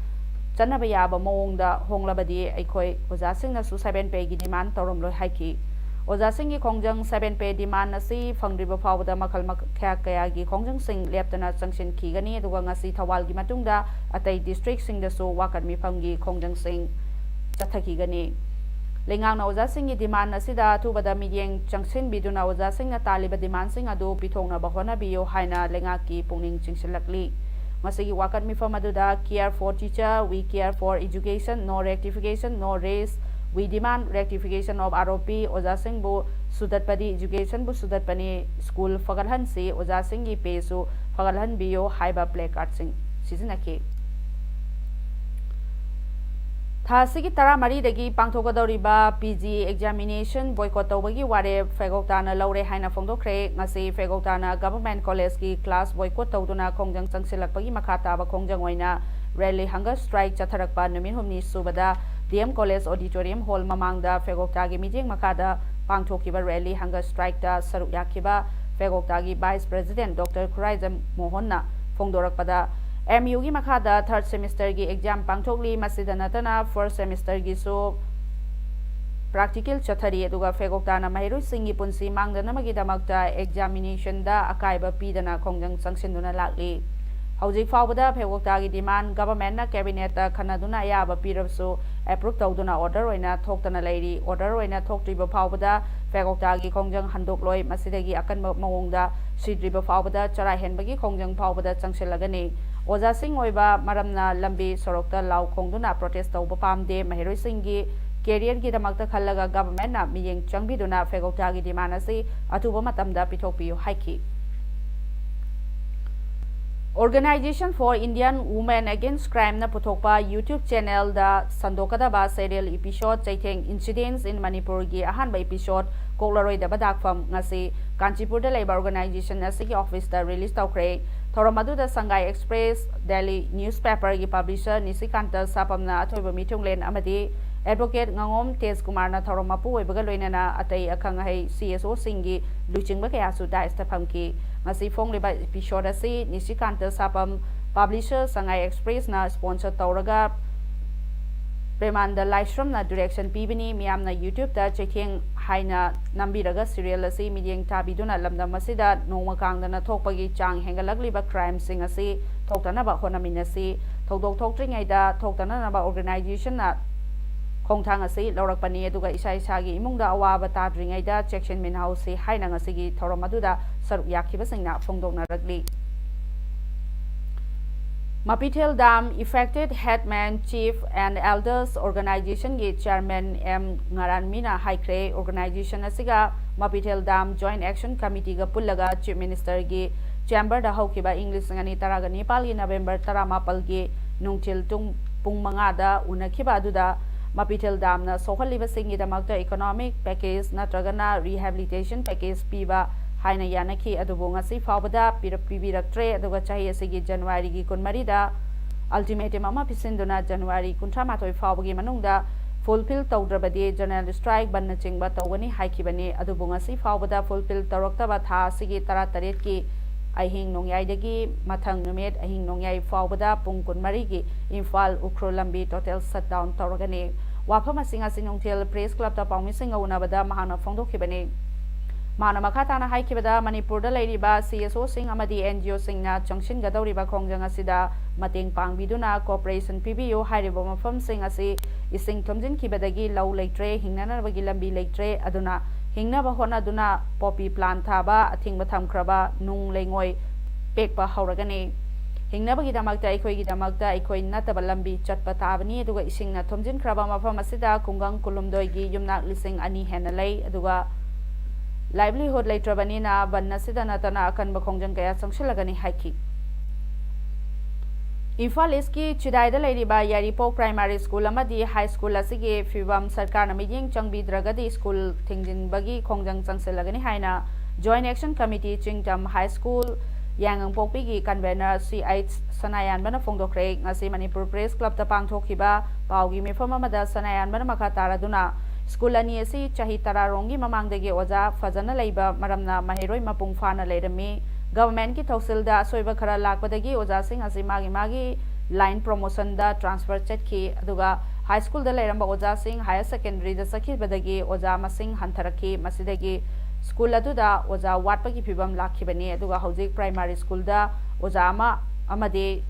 ꯆꯠꯅꯕ ꯌꯥꯕ ꯃꯑꯣꯡꯗ ꯍꯣꯡꯂꯕꯗꯤ ꯑꯩꯈꯣꯏ ꯑꯣꯖꯥꯁꯤꯡꯅꯁꯨ seven pay ꯒꯤ demand ꯇꯧꯔꯝꯂꯣꯏ ꯍꯥꯏꯈꯤ꯫ ꯑꯣꯖꯥꯁꯤꯡꯒꯤ ꯈꯣꯡꯖꯪ seven pay demand ꯑꯁꯤ ꯐꯪꯗ꯭ꯔꯤꯕ ꯐꯥꯎꯕꯗ ꯃꯈꯜ ꯃꯈ-, ꯀꯌꯥ ꯀꯌꯥꯒꯤ ꯈꯣꯡꯖꯪꯁꯤꯡ ꯂꯦꯞꯇꯅ ꯆꯪꯁꯤꯟꯈꯤꯒꯅꯤ, ꯑꯗꯨꯒ ꯉꯁꯤ ꯊꯧꯕꯥꯜꯒꯤ ꯃꯇꯨꯡꯗ ꯑꯇꯩ district ꯁꯤꯡꯗꯁꯨ ꯋꯥꯀꯠ ꯃꯤꯐꯝꯒꯤ ꯈꯣꯡꯖꯪꯁꯤꯡ ꯆꯠꯊꯈꯤꯒꯅꯤ꯫ ꯂꯩꯉꯥꯛꯅ ꯑꯣꯖꯥꯁꯤꯡꯒꯤ demand ꯑꯁꯤꯗ ꯑꯊꯨꯕꯗ ꯃꯤꯠꯌꯦꯡ ꯆꯪꯁꯤꯟꯕꯤꯗꯨꯅ ꯑꯣꯖꯥꯁꯤꯡꯅ ꯇꯥꯜꯂꯤꯕ demand ꯁꯤꯡ ꯑꯗꯨ ꯄꯤꯊꯣꯛꯅꯕ ꯍꯣꯠꯅꯕꯤꯌꯨ ꯍꯥꯏꯅ ꯂꯩꯉꯥꯛꯀꯤ ꯄꯨꯛꯅꯤꯡ ꯆꯤꯡꯁꯤꯜꯂꯛꯂꯤ꯫ ꯉꯁꯤꯒꯤ ꯋꯥꯀꯠ ꯃꯤꯐꯝ ꯑꯗꯨꯗ Care for Teacher, We Care for Education, No Rectification, No Raise, We Demand Rectification of R O P, ꯑꯣꯖꯥꯁꯤꯡꯕꯨ ꯁꯨꯗꯠꯄꯗꯤ education ꯕꯨ ꯁꯨꯗꯠꯄꯅꯤ, school ꯐꯒꯠꯍꯟꯁꯤ, ꯑꯣꯖꯥꯁꯤꯡꯒꯤ pay ꯁꯨ ꯐꯒꯠꯍꯟꯕꯤꯌꯨ ꯍꯥꯏꯕ placard ꯁꯤꯡ ꯁꯤꯖꯤꯟꯅꯈꯤ꯫ ꯊꯥ ꯑꯁꯤꯒꯤ ꯇꯔꯥꯃꯔꯤꯗꯒꯤ ꯄꯥꯡꯊꯣꯛꯀꯗꯧꯔꯤꯕ P G examination boycott ꯇꯧꯕꯒꯤ ꯋꯥꯔꯦꯞ ꯐꯦꯒꯣꯛꯇꯥꯅ ꯂꯧꯔꯦ ꯍꯥꯏꯅ ꯐꯣꯡꯗꯣꯛꯈ꯭ꯔꯦ꯫ ꯉꯁꯤ ꯐꯦꯒꯣꯛꯇꯥꯅ government college ꯀꯤ class boycott ꯇꯧꯗꯨꯅ ꯈꯣꯡꯖꯪ ꯆꯪꯁꯤꯜꯂꯛꯄꯒꯤ ꯃꯈꯥ ꯇꯥꯕ ꯈꯣꯡꯖꯪ ꯑꯣꯏꯅ rally hunger strike ꯆꯠꯊꯔꯛꯄ ꯅꯨꯃꯤꯠ ꯍꯨꯝꯅꯤ ꯁꯨꯕꯗ D M College Auditorium Hall ꯃꯃꯥꯡꯗ ꯐꯦꯒꯣꯛꯇꯥꯒꯤ ꯃꯤꯠꯌꯦꯡ ꯃꯈꯥꯗ ꯄꯥꯡꯊꯣꯛꯈꯤꯕ rally hunger strike ꯇ ꯁꯔꯨꯛ ꯌꯥꯈꯤꯕ ꯐꯦꯒꯣꯛꯇꯥꯒꯤ Vice President Doctor Khuraijam ꯃꯣꯍꯟꯅ ꯐꯣꯡꯗꯣꯔꯛꯄꯗ, M U ꯒꯤ ꯃꯈꯥꯗ third semester ꯒꯤ exam ꯄꯥꯡꯊꯣꯛꯂꯤ꯫ ꯃꯁꯤꯗ ꯅꯠꯇꯅ first semester ꯒꯤꯁꯨ ꯄ꯭ꯔꯥꯛꯇꯤꯀꯦꯜ ꯆꯠꯊꯔꯤ꯫ ꯑꯗꯨꯒ ꯐꯦꯒꯣꯛꯇꯥꯅ ꯃꯍꯩꯔꯣꯏꯁꯤꯡꯒꯤ ꯄꯨꯟꯁꯤ ꯃꯥꯡꯗꯅꯕꯒꯤꯗꯃꯛꯇ ꯑꯦꯛꯖꯥꯃꯤꯅꯦꯁꯟꯗ ꯑꯀꯥꯏꯕ ꯄꯤꯗꯅ ꯈꯣꯡꯖꯪ ꯆꯪꯁꯤꯟꯗꯨꯅ ꯂꯥꯛꯂꯤ꯫ ꯍꯧꯖꯤꯛ ꯐꯥꯎꯕꯗ ꯐꯦꯒꯣꯛꯇꯥꯒꯤ ꯗꯤꯃꯥꯟ ꯒꯚꯔꯟꯃꯦꯟꯠꯅ ꯀꯦꯕꯤꯅꯦꯠꯇ ꯈꯟꯅꯗꯨꯅ ꯑꯌꯥꯕ ꯄꯤꯔꯕꯁꯨ ꯑꯦꯄ꯭ꯔꯨꯞ ꯇꯧꯗꯨꯅ ꯑꯣꯔꯗꯔ ꯑꯣꯏꯅ ꯊꯣꯛꯇꯅ ꯂꯩꯔꯤ꯫ ꯑꯣꯔꯗꯔ ꯑꯣꯏꯅ ꯊꯣꯛꯇ꯭ꯔꯤꯕ ꯐꯥꯎꯕꯗ ꯐꯦꯒꯣꯛꯇꯥꯒꯤ ꯈꯣꯡꯖꯪ ꯍꯟꯗꯣꯛꯂꯣꯏ꯫ ꯃꯁꯤꯗꯒꯤ ꯑꯀꯟꯕ ꯃꯑꯣꯡꯗ ꯁꯤꯗ꯭ꯔꯤꯕ ꯐꯥꯎꯕꯗ ꯆꯔꯥ ꯍꯦꯟꯕꯒꯤ ꯈꯣꯡꯖꯪ ꯐꯥꯎꯕꯗ ꯆꯪꯁꯤꯜꯂꯒꯅꯤ꯫ ꯑꯣꯖꯥꯁꯤꯡ ꯑꯣꯏꯕ ꯃꯔꯝꯅ ꯂꯝꯕꯤ ꯁꯣꯔꯣꯛꯇ ꯂꯥꯎ ꯈꯣꯡꯗꯨꯅ ꯄ꯭ꯔꯣꯇꯦꯁ ꯇꯧꯕ ꯄꯥꯝꯗꯦ꯫ ꯃꯍꯩꯔꯣꯏꯁꯤꯡꯒꯤ ꯀꯦꯔꯤꯌꯔꯒꯤꯗꯃꯛꯇ ꯈꯜꯂꯒ ꯒꯚꯔꯟꯃꯦꯟꯠꯅ ꯃꯤꯠꯌꯦꯡ ꯆꯪꯕꯤꯗꯨꯅ ꯐꯦꯒꯣꯛꯇꯥꯒꯤ ꯗꯤꯃꯥꯟ ꯑꯁꯤ ꯑꯊꯨꯕ ꯃꯇꯝꯗ ꯄꯤꯊꯣꯛꯄꯤꯌꯨ ꯍꯥꯏꯈꯤ꯫ Organisation for Indian Women Against Crimeꯅ ꯄꯨꯊꯣꯛꯄ YouTube ꯆꯦꯅꯦꯜꯗ ꯁꯟꯗꯣꯛꯀꯗꯕ serial episode ꯆꯩꯊꯦꯡ Incidents in Manipurꯒꯤ ꯑꯍꯥꯟꯕ episode ꯀꯣꯛꯂꯔꯣꯏꯗꯕ ꯗꯥꯛꯐꯝ ꯉꯁꯤ ꯀꯥꯟꯆꯤꯄꯨꯔꯗ ꯂꯩꯕ ꯑꯣꯔꯒꯅꯥꯏꯖꯦꯁꯟ ꯑꯁꯤꯒꯤ ꯑꯣꯐꯤꯁꯇ ꯔꯤꯂꯤꯖ ꯇꯧꯈ꯭ꯔꯦ꯫ ꯊꯧꯔꯝ ꯑꯗꯨꯗ ꯁꯪꯒꯥꯏ ꯑꯦꯛꯁꯄ꯭ꯔꯦꯁ ꯗꯦꯂꯤ ꯅ꯭ꯌꯨꯁꯄꯦꯄꯔꯒꯤ ꯄꯕ꯭ꯂꯤꯁꯔ ꯅꯤꯁꯤꯀꯥꯟꯇ ꯁꯥꯄꯝꯅ ꯑꯊꯣꯏꯕ ꯃꯤꯊꯨꯡꯂꯦꯟ ꯑꯃꯗꯤ ꯑꯦꯗꯚꯣꯀꯦꯠ ꯉꯥꯉꯣꯝ ꯇꯦꯖꯀꯨꯃꯥꯔꯅ ꯊꯧꯔꯝ ꯃꯄꯨ ꯑꯣꯏꯕꯒ ꯂꯣꯏꯅꯅ ꯑꯇꯩ ꯑꯈꯪ ꯑꯍꯩ ꯁꯤ ꯑꯦꯁ ꯑꯣꯁꯤꯡꯒꯤ ꯂꯨꯆꯤꯡꯕ ꯀꯌꯥꯁꯨ ꯗꯥꯏꯁꯇ ꯐꯝꯈꯤ꯫ ꯉꯁꯤ ꯐꯣꯡꯂꯤꯕ episode ꯑꯁꯤ ꯅꯤꯁꯤꯀꯥꯟꯇ ꯁꯥꯄꯝ, ꯄꯕ꯭ꯂꯤꯁꯔ ꯁꯉꯥꯏ ꯑꯦꯛꯁꯄ꯭ꯔꯦꯁꯅ ꯁ꯭ꯄꯣꯟꯁꯔ ꯇꯧꯔꯒ ꯄ꯭ꯔꯦꯃꯥꯟꯗ ꯂꯥꯏꯁ꯭ꯔꯝꯅ ꯗꯤꯔꯦꯛꯁꯟ ꯄꯤꯕꯅꯤ꯫ ꯃꯤꯌꯥꯝꯅ YouTubeꯇ ꯆꯩꯊꯦꯡ ꯍꯥꯏꯅ ꯅꯝꯕꯤꯔꯒ serial ꯑꯁꯤ ꯃꯤꯠꯌꯦꯡ ꯊꯥꯕꯤꯗꯨꯅ ꯂꯝꯗꯝ ꯑꯁꯤꯗ ꯅꯣꯡꯃ ꯀꯥꯡꯗꯅ ꯊꯣꯛꯄꯒꯤ ꯆꯥꯡ ꯍꯦꯟꯒꯠꯂꯛꯂꯤꯕ crimeꯁꯤꯡ ꯑꯁꯤ ꯊꯣꯛꯇꯅꯕ ꯍꯣꯠꯅꯃꯤꯟꯅꯁꯤ꯫ ꯊꯧꯗꯣꯛ ꯊꯣꯛꯇ꯭ꯔꯤꯉꯩꯗ ꯊꯣꯛꯇꯅꯅꯕ ꯑꯣꯔꯒꯅꯥꯏꯖꯦꯁꯟꯅ ꯈꯣꯡꯊꯥꯡ ꯑꯁꯤ ꯂꯧꯔꯛꯄꯅꯤ꯫ ꯑꯗꯨꯒ ꯏꯁꯥ ꯏꯁꯥꯒꯤ ꯏꯃꯨꯡꯗ ꯑꯋꯥꯕ ꯇꯥꯗ꯭ꯔꯤꯉꯩꯗ ꯆꯦꯛꯁꯤꯟꯃꯤꯟꯅꯍꯧꯁꯤ ꯍꯥꯏꯅ ꯉꯁꯤꯒꯤ ꯊꯧꯔꯝ ꯑꯗꯨꯗ ꯁꯔꯨꯛ ꯌꯥꯈꯤꯕꯁꯤꯡꯅ ꯐꯣꯡꯗꯣꯛꯅꯔꯛꯂꯤ꯫ Mapithel dam Affected Headman, Chief and Elders Organisationꯒꯤ ꯆꯤꯌꯥꯔꯃꯦꯟ ꯑꯦꯝ ꯉꯥꯔꯥꯟꯃꯤꯅ ꯍꯥꯏꯈ꯭ꯔꯦ, ꯑꯣꯔꯒꯅꯥꯏꯖꯦꯁꯟ ꯑꯁꯤꯒ ꯃꯄꯤꯊꯦꯜ ꯗꯥꯝ Joint Action Committeeꯒ ꯄꯨꯜꯂꯒ ꯆꯤꯐ ꯃꯤꯅꯤꯁꯇꯔꯒꯤ ꯆꯦꯝꯕꯔꯗ ꯍꯧꯈꯤꯕ ꯏꯪ ꯂꯤꯁꯤꯡ ꯑꯅꯤ ꯇꯔꯥꯒ ꯅꯤꯄꯥꯜꯒꯤ ꯅꯕꯦꯝꯕꯔ ꯇꯔꯥꯃꯥꯄꯜꯒꯤ ꯅꯨꯡꯊꯤꯜ ꯇꯨꯡ ꯄꯨꯡ ꯃꯉꯥꯗ ꯎꯅꯈꯤꯕ ꯑꯗꯨꯗ ꯃꯄꯤꯊꯦꯜ ꯗꯥꯝꯅ ꯁꯣꯛꯍꯜꯂꯤꯕꯁꯤꯡꯒꯤꯗꯃꯛꯇ economic package ꯅꯠꯇ꯭ꯔꯒꯅ rehabilitation package ꯄꯤꯕ ꯍꯥꯏꯅ ꯌꯥꯅꯈꯤ꯫ ꯑꯗꯨꯕꯨ ꯉꯁꯤ ꯐꯥꯎꯕꯗ ꯄꯤꯔꯛ-, ꯄꯤꯕꯤꯔꯛꯇ꯭ꯔꯦ꯫ ꯑꯗꯨꯒ ꯆꯍꯤ ꯑꯁꯤꯒꯤ ꯖꯅꯋꯥꯔꯤꯒꯤ ꯀꯨꯟꯃꯔꯤꯗ ultimatum ꯑꯃ ꯄꯤꯁꯤꯟꯗꯨꯅ ꯖꯅꯋꯥꯔꯤ ꯀꯨꯟꯊ꯭ꯔꯥ ꯃꯥꯊꯣꯏ ꯐꯥꯎꯕꯒꯤ ꯃꯅꯨꯡꯗ fulfil ꯇꯧꯗ꯭ꯔꯕꯗꯤ general strike ꯕꯟꯅꯆꯤꯡꯕ ꯇꯧꯒꯅꯤ ꯍꯥꯏꯈꯤꯕꯅꯤ꯫ ꯑꯗꯨꯕꯨ ꯉꯁꯤ ꯐꯥꯎꯕꯗ fulfil ꯇꯧꯔꯛꯇꯕ ꯊꯥ ꯑꯁꯤꯒꯤ ꯇꯔꯥꯇꯔꯦꯠꯀꯤ ꯑꯍꯤꯡ ꯅꯣꯡꯌꯥꯏꯗꯒꯤ ꯃꯊꯪ ꯅꯨꯃꯤꯠ ꯑꯍꯤꯡ ꯅꯣꯡꯌꯥꯏ ꯐꯥꯎꯕꯗ ꯄꯨꯡ ꯀꯨꯟꯃꯔꯤꯒꯤ ꯏꯝꯐꯥꯜ ꯎꯈ꯭ꯔꯨꯜ ꯂꯝꯕꯤ total shutdown ꯇꯧꯔꯒꯅꯤ꯫ ꯋꯥꯐꯝ ꯑꯁꯤ ꯉꯁꯤ ꯅꯨꯡꯊꯤꯜ ꯄ꯭ꯔꯦꯁ ꯀ꯭ꯂꯕꯇ ꯄꯥꯎꯃꯤꯁꯤꯡꯒ ꯎꯅꯕꯗ ꯃꯍꯥꯛꯅ ꯐꯣꯡꯗꯣꯛꯈꯤꯕꯅꯤ꯫ ꯃꯍꯥꯛꯅ ꯃꯈꯥ ꯇꯥꯅ ꯍꯥꯏꯈꯤꯕꯗ, ꯃꯅꯤꯄꯨꯔꯗ ꯂꯩꯔꯤꯕ ꯁꯤ ꯑꯦꯁ ꯑꯣꯁꯤꯡ ꯑꯃꯗꯤ ꯑꯦꯟ ꯖꯤ ꯑꯣꯁꯤꯡꯅ ꯆꯪꯁꯤꯟꯒꯗꯧꯔꯤꯕ ꯈꯣꯡꯖꯪ ꯑꯁꯤꯗ ꯃꯇꯦꯡ ꯄꯥꯡꯕꯤꯗꯨꯅ cooperation ꯄꯤꯕꯤꯌꯨ꯫ ꯍꯥꯏꯔꯤꯕ ꯃꯐꯝꯁꯤꯡ ꯑꯁꯤ ꯏꯁꯤꯡ ꯊꯨꯝꯖꯤꯟꯈꯤꯕꯗꯒꯤ ꯂꯧ ꯂꯩꯇ꯭ꯔꯦ, ꯍꯤꯡꯅꯅꯕꯒꯤ ꯂꯝꯕꯤ ꯂꯩꯇ꯭ꯔꯦ꯫ ꯑꯗꯨꯅ ꯍꯤꯡꯅꯕ ꯍꯣꯠꯅꯗꯨꯅ poppy plant ꯊꯥꯕ, ꯑꯊꯤꯡꯕ ꯊꯝꯈ꯭ꯔꯕ ꯅꯨꯡ ꯂꯩꯉꯣꯏ ꯄꯦꯛꯄ ꯍꯧꯔꯒꯅꯤ꯫ ꯍꯤꯡꯅꯕꯒꯤꯗꯃꯛꯇ, ꯑꯩꯈꯣꯏꯒꯤꯗꯃꯛꯇ ꯑꯩꯈꯣꯏ ꯅꯠꯇꯕ ꯂꯝꯕꯤ ꯆꯠꯄ ꯇꯥꯕꯅꯤ꯫ ꯑꯗꯨꯒ ꯏꯁꯤꯡꯅ ꯊꯨꯝꯖꯤꯟꯈ꯭ꯔꯕ ꯃꯐꯝ ꯑꯁꯤꯗ ꯈꯨꯡꯒꯪ ꯀꯨꯟꯍꯨꯝꯗꯣꯏꯒꯤ ꯌꯨꯝꯅꯥꯛ ꯂꯤꯁꯤꯡ ꯑꯅꯤ ꯍꯦꯟꯅ ꯂꯩ꯫ ꯑꯗꯨꯒ livelihood ꯂꯩꯇ꯭ꯔꯕꯅꯤꯅ ꯕꯟ ꯑꯁꯤꯗ ꯅꯠꯇꯅ ꯑꯀꯟꯕ ꯈꯣꯡꯖꯪ ꯀꯌꯥ ꯆꯪꯁꯤꯜꯂꯒꯅꯤ ꯍꯥꯏꯈꯤ꯫ ꯏꯝꯐꯥꯜ ꯏꯁꯀꯤ ꯆꯤꯗꯥꯏꯗ ꯂꯩꯔꯤꯕ ꯌꯥꯏꯔꯤꯄꯣꯛ ꯄ꯭ꯔꯥꯏꯃꯥꯔꯤ ꯁ꯭ꯀꯨꯜ ꯑꯃꯗꯤ ꯍꯥꯏ ꯁ꯭ꯀꯨꯜ ꯑꯁꯤꯒꯤ ꯐꯤꯕꯝ ꯁꯔꯀꯥꯔꯅ ꯃꯤꯠꯌꯦꯡ ꯆꯪꯕꯤꯗ꯭ꯔꯒꯗꯤ ꯁ꯭ꯀꯨꯜ ꯊꯤꯡꯖꯤꯟꯕꯒꯤ ꯈꯣꯡꯖꯪ ꯆꯪꯁꯤꯜꯂꯒꯅꯤ ꯍꯥꯏꯅ Joint Action Committee Chingtam high school ꯌꯥꯏꯉꯪꯄꯣꯛꯄꯤꯒꯤ convener ꯁꯤ ꯑꯩꯆ ꯁꯅꯥꯌꯥꯟꯕꯅ ꯐꯣꯡꯗꯣꯛꯈ꯭ꯔꯦ꯫ ꯉꯁꯤ ꯃꯅꯤꯄꯨꯔ ꯄ꯭ꯔꯦꯁ ꯀ꯭ꯂꯕꯇ ꯄꯥꯡꯊꯣꯛꯈꯤꯕ ꯄꯥꯎꯒꯤ ꯃꯤꯐꯝ ꯑꯃꯗ ꯁꯅꯥꯌꯥꯟꯕꯅ ꯃꯈꯥ ꯇꯥꯔꯗꯨꯅ, ꯁ꯭ꯀꯨꯜ ꯑꯅꯤ ꯑꯁꯤ ꯆꯍꯤ ꯇꯔꯥ ꯔꯣꯝꯒꯤ ꯃꯃꯥꯡꯗꯒꯤ ꯑꯣꯖꯥ ꯐꯖꯅ ꯂꯩꯕ ꯃꯔꯝꯅ ꯃꯍꯩꯔꯣꯏ ꯃꯄꯨꯡ ꯐꯥꯅ ꯂꯩꯔꯝꯃꯤ꯫ ꯒꯚꯔꯟꯃꯦꯟꯠꯀꯤ ꯊꯧꯁꯤꯜꯗ ꯑꯁꯣꯏꯕ ꯈꯔ ꯂꯥꯛꯄꯗꯒꯤ ꯑꯣꯖꯥꯁꯤꯡ ꯑꯁꯤ ꯃꯥꯒꯤ ꯃꯥꯒꯤ line promotionꯗ transfer ꯆꯠꯈꯤ꯫ ꯑꯗꯨꯒ ꯍꯥꯏ ꯁ꯭ꯀꯨꯜꯗ ꯂꯩꯔꯝꯕ ꯑꯣꯖꯥꯁꯤꯡ ꯍꯥꯌꯔ ꯁꯦꯀꯦꯟꯗꯔꯤꯗ ꯆꯠꯈꯤꯕꯗꯒꯤ ꯑꯣꯖꯥ ꯃꯁꯤꯡ ꯍꯟꯊꯔꯛꯈꯤ꯫ ꯃꯁꯤꯗꯒꯤ ꯁ꯭ꯀꯨꯜ ꯑꯗꯨꯗ ꯑꯣꯖꯥ ꯋꯥꯠꯄꯒꯤ ꯐꯤꯕꯝ ꯂꯥꯛꯈꯤꯕꯅꯤ꯫ ꯑꯗꯨꯒ ꯍꯧꯖꯤꯛ ꯄ꯭ꯔꯥꯏꯃꯥꯔꯤ ꯁ꯭ꯀꯨꯜꯗ ꯑꯣꯖꯥ ꯑꯃ ꯑꯃꯗꯤ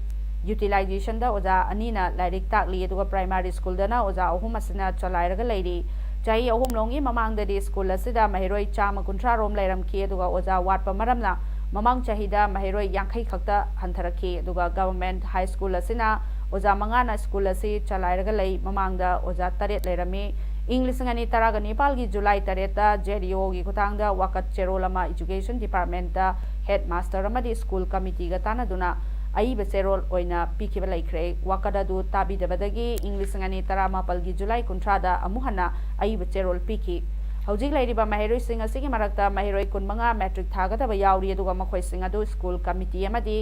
ꯌꯨꯇꯤꯂꯥꯏꯖꯦꯁꯟꯗ ꯑꯣꯖꯥ ꯑꯅꯤꯅ ꯂꯥꯏꯔꯤꯛ ꯇꯥꯛꯂꯤ꯫ ꯑꯗꯨꯒ ꯄ꯭ꯔꯥꯏꯃꯥꯔꯤ ꯁ꯭ꯀꯨꯜꯗꯅ ꯑꯣꯖꯥ ꯑꯍꯨꯝ ꯑꯁꯤꯅ ꯆꯂꯥꯏꯔꯒ ꯂꯩꯔꯤ꯫ ꯆꯍꯤ ꯑꯍꯨꯝ ꯂꯣꯝꯒꯤ ꯃꯃꯥꯡꯗꯗꯤ ꯁ꯭ꯀꯨꯜ ꯑꯁꯤꯗ ꯃꯍꯩꯔꯣꯏ ꯆꯥꯝꯃ ꯀꯨꯟꯊ꯭ꯔꯥ ꯔꯣꯝ ꯂꯩꯔꯝꯈꯤ꯫ ꯑꯗꯨꯒ ꯑꯣꯖꯥ ꯋꯥꯠꯄ ꯃꯔꯝꯅ ꯃꯃꯥꯡ ꯆꯍꯤꯗ ꯃꯍꯩꯔꯣꯏ ꯌꯥꯡꯈꯩ ꯈꯛꯇ ꯍꯟꯊꯔꯛꯈꯤ꯫ ꯑꯗꯨꯒ ꯒꯚꯔꯟꯃꯦꯟꯠ ꯍꯥꯏ ꯁ꯭ꯀꯨꯜ ꯑꯁꯤꯅ ꯑꯣꯖꯥ ꯃꯉꯥꯅ ꯁ꯭ꯀꯨꯜ ꯑꯁꯤ ꯆꯂꯥꯏꯔꯒ ꯂꯩ꯫ ꯃꯃꯥꯡꯗ ꯑꯣꯖꯥ ꯇꯔꯦꯠ ꯂꯩꯔꯝꯃꯤ꯫ ꯏꯪ ꯂꯤꯁꯤꯡ ꯑꯅꯤ ꯇꯔꯥꯒ ꯅꯤꯄꯥꯜꯒꯤ ꯖꯨꯂꯥꯏ ꯇꯔꯦꯠꯇ ꯖꯦ ꯗꯤ ꯑꯣꯒꯤ ꯈꯨꯠꯊꯥꯡꯗ ꯋꯥꯀꯠ ꯆꯦꯔꯣꯜ ꯑꯃ ꯏꯖꯨꯀꯦꯁꯟ ꯗꯤꯄꯥꯔꯠꯃꯦꯟꯠꯇ ꯍꯦꯗ ꯃꯥꯁꯇꯔ ꯑꯃꯗꯤ ꯁ꯭ꯀꯨꯜ ꯀꯃꯤꯇꯤꯒ ꯇꯥꯟꯅꯗꯨꯅ ꯑꯏꯕ ꯆꯦꯔꯣꯜ ꯑꯣꯏꯅ ꯄꯤꯈꯤꯕ ꯂꯩꯈ꯭ꯔꯦ꯫ ꯋꯥꯀꯠ ꯑꯗꯨ ꯇꯥꯕꯤꯗꯕꯗꯒꯤ ꯏꯪ ꯂꯤꯁꯤꯡ ꯑꯅꯤ ꯇꯔꯥꯃꯥꯄꯜꯒꯤ ꯖꯨꯂꯥꯏ ꯀꯨꯟꯊ꯭ꯔꯥꯗ ꯑꯃꯨꯛ ꯍꯟꯅ ꯑꯏꯕ ꯆꯦꯔꯣꯜ ꯄꯤꯈꯤ꯫ ꯍꯧꯖꯤꯛ ꯂꯩꯔꯤꯕ ꯃꯍꯩꯔꯣꯏꯁꯤꯡ ꯑꯁꯤꯒꯤ ꯃꯔꯛꯇ ꯃꯍꯩꯔꯣꯏ ꯀꯨꯟꯃꯉꯥ ꯃꯦꯇ꯭ꯔꯤꯛ ꯊꯥꯒꯗꯕ ꯌꯥꯎꯔꯤ꯫ ꯑꯗꯨꯒ ꯃꯈꯣꯏꯁꯤꯡ ꯑꯗꯨ ꯁ꯭ꯀꯨꯜ ꯀꯃꯤꯇꯤ ꯑꯃꯗꯤ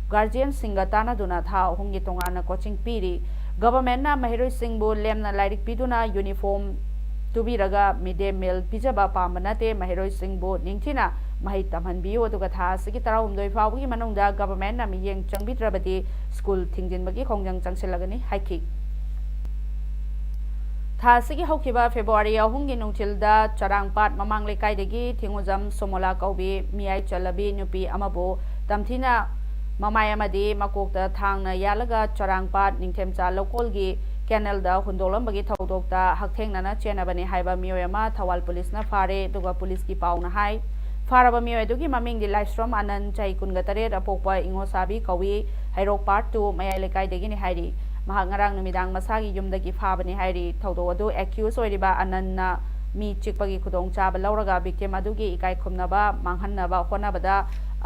ꯒꯥꯔꯖꯤꯌꯟꯁꯤꯡꯒ ꯇꯥꯟꯅꯗꯨꯅ ꯊꯥ ꯑꯍꯨꯝꯒꯤ ꯇꯣꯉꯥꯟꯅ ꯀꯣꯆꯤꯡ ꯄꯤꯔꯤ꯫ ꯒꯚꯔꯟꯃꯦꯟꯠꯅ ꯃꯍꯩꯔꯣꯏꯁꯤꯡꯕꯨ ꯂꯦꯝꯅ ꯂꯥꯏꯔꯤꯛ ꯄꯤꯗꯨꯅ ꯌꯨꯅꯤꯐꯣꯔꯝ ꯇꯨꯕꯤꯔꯒ ꯃꯤꯗ ꯗꯦ ꯃꯤꯜ ꯄꯤꯖꯕ ꯄꯥꯝꯕ ꯅꯠꯇꯦ꯫ ꯃꯍꯩꯔꯣꯏꯁꯤꯡꯕꯨ ꯅꯤꯡꯊꯤꯅ ꯃꯍꯩ ꯇꯝꯍꯟꯕꯤꯌꯨ꯫ ꯑꯗꯨꯒ ꯊꯥ ꯑꯁꯤꯒꯤ ꯇꯔꯥꯍꯨꯝꯗꯣꯏ ꯐꯥꯎꯕꯒꯤ ꯃꯅꯨꯡꯗ ꯒꯚꯔꯟꯃꯦꯟꯠꯅ ꯃꯤꯠꯌꯦꯡ ꯆꯪꯕꯤꯗ꯭ꯔꯕꯗꯤ ꯁ꯭ꯀꯨꯜ ꯊꯤꯡꯖꯤꯟꯕꯒꯤ ꯈꯣꯡꯖꯪ ꯆꯪꯁꯤꯜꯂꯒꯅꯤ ꯍꯥꯏꯈꯤ꯫ ꯊꯥ ꯑꯁꯤꯒꯤ ꯍꯧꯈꯤꯕ ꯐꯦꯕ꯭ꯔꯨꯋꯥꯔꯤ ꯑꯍꯨꯝꯒꯤ ꯅꯨꯡꯊꯤꯜꯗ ꯆꯔꯥꯡꯄꯥꯠ ꯃꯃꯥꯡ ꯂꯩꯀꯥꯏꯗꯒꯤ ꯊꯤꯡꯉꯨꯖꯝ ꯁꯣꯃꯣꯂꯥ ꯀꯧꯕꯤ ꯃꯤꯌꯥꯏ ꯆꯜꯂꯕꯤ ꯅꯨꯄꯤ ꯑꯃꯕꯨ ꯇꯝꯊꯤꯅ ꯃꯃꯥꯏ ꯑꯃꯗꯤ ꯃꯀꯣꯛꯇ ꯊꯥꯡꯅ ꯌꯥꯜꯂꯒ ꯆꯔꯥꯡꯄꯥꯠ ꯅꯤꯡꯊꯦꯝꯆꯥ ꯂꯧꯀꯣꯜꯒꯤ ꯀꯦꯅꯦꯜꯗ ꯍꯨꯟꯗꯣꯛꯂꯝꯕꯒꯤ ꯊꯧꯗꯣꯛꯇ ꯍꯛꯊꯦꯡꯅꯅ ꯆꯦꯟꯅꯕꯅꯤ ꯍꯥꯏꯕ ꯃꯤꯑꯣꯏ ꯑꯃ ꯊꯧꯕꯥꯜ ꯄꯨꯂꯤꯁꯅ ꯐꯥꯔꯦ꯫ ꯑꯗꯨꯒ ꯄꯨꯂꯤꯁꯀꯤ ꯄꯥꯎꯅ ꯍꯥꯏ, ꯐꯥꯔꯕ ꯃꯤꯑꯣꯏ ꯑꯗꯨꯒꯤ ꯃꯃꯤꯡꯗꯤ ꯂꯥꯏꯁ꯭ꯔꯝ ꯑꯅꯟ, ꯆꯍꯤ ꯀꯨꯟꯒ ꯇꯔꯦꯠ, ꯑꯄꯣꯛꯄ ꯏꯉꯣꯁꯥꯕꯤ ꯀꯧꯏ, ꯍꯩꯔꯣꯛ ꯄꯥꯔꯠ ꯇꯨ ꯃꯌꯥꯏ ꯂꯩꯀꯥꯏꯗꯒꯤꯅꯤ ꯍꯥꯏꯔꯤ꯫ ꯃꯍꯥꯛ ꯉꯔꯥꯡ ꯅꯨꯃꯤꯗꯥꯡ ꯃꯁꯥꯒꯤ ꯌꯨꯝꯗꯒꯤ ꯐꯥꯕꯅꯤ ꯍꯥꯏꯔꯤ꯫ ꯊꯧꯗꯣꯛ ꯑꯗꯨ ꯑꯦꯀ꯭ꯌꯨꯁ ꯑꯣꯏꯔꯤꯕ ꯑꯅꯟꯅ ꯃꯤ ꯆꯤꯛꯄꯒꯤ ꯈꯨꯗꯣꯡꯆꯥꯕ ꯂꯧꯔꯒ ꯚꯤꯛꯇꯤꯝ ꯑꯗꯨꯒꯤ ꯏꯀꯥꯏ ꯈꯨꯝꯅꯕ ꯃꯥꯡꯍꯟꯅꯕ ꯍꯣꯠꯅꯕꯗ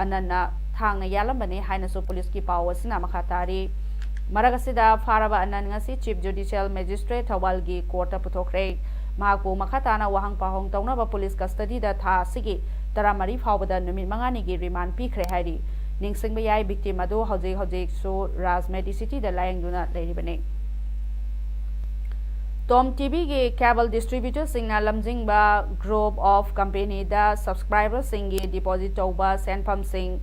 ꯑꯅꯟꯅ ꯊꯥꯡꯅ ꯌꯥꯜꯂꯝꯕꯅꯤ ꯍꯥꯏꯅꯁꯨ ꯄꯨꯂꯤꯁꯀꯤ ꯄꯥꯎ ꯑꯁꯤꯅ ꯃꯈꯥ ꯇꯥꯔꯤ꯫ ꯃꯔꯛ ꯑꯁꯤꯗ, ꯐꯥꯔꯕ ꯑꯅꯟ ꯉꯁꯤ ꯆꯤꯐ ꯖꯨꯗꯤꯁꯤꯌꯦꯜ ꯃꯦꯖꯤꯁꯇ꯭ꯔꯦꯠ ꯊꯧꯕꯥꯜꯒꯤ ꯀꯣꯔꯠꯇ ꯄꯨꯊꯣꯛꯈ꯭ꯔꯦ꯫ ꯃꯍꯥꯛꯄꯨ ꯃꯈꯥ ꯇꯥꯅ ꯋꯥꯍꯪ ꯄꯥꯎꯍꯪ ꯇꯧꯅꯕ ꯄꯨꯂꯤꯁ ꯀꯁꯇꯗꯤꯗ ꯊꯥ ꯑꯁꯤꯒꯤ ꯇꯔꯥꯃꯔꯤ ꯐꯥꯎꯕꯗ ꯅꯨꯃꯤꯠ ꯃꯉꯥꯅꯤꯒꯤ ꯔꯤꯃꯥꯟ ꯄꯤꯈ꯭ꯔꯦ ꯍꯥꯏꯔꯤ꯫ ꯅꯤꯡꯁꯤꯡꯕ ꯌꯥꯏ, ꯚꯤꯛꯇꯤꯝ ꯑꯗꯨ ꯍꯧꯖꯤꯛ ꯍꯧꯖꯤꯛꯁꯨ ꯔꯥꯖ ꯃꯦꯗꯤꯁꯤꯇꯤꯗ ꯂꯥꯌꯦꯡꯗꯨꯅ ꯂꯩꯔꯤꯕꯅꯤ꯫ ꯇꯣꯝ ꯇꯤꯚꯤꯒꯤ ꯀꯦꯕꯜ ꯗꯤꯁꯇ꯭ꯔꯤꯕ꯭ꯌꯨꯇꯔꯁꯤꯡꯅ ꯂꯝꯖꯤꯡꯕ ꯒ꯭ꯔꯨꯞ ꯑꯣꯐ ꯀꯝꯄꯦꯅꯤꯗ ꯁꯕꯁꯀ꯭ꯔꯥꯏꯕꯔꯁꯤꯡꯒꯤ ꯗꯤꯄꯣꯖꯤꯠ ꯇꯧꯕ ꯁꯦꯟꯐꯝꯁꯤꯡ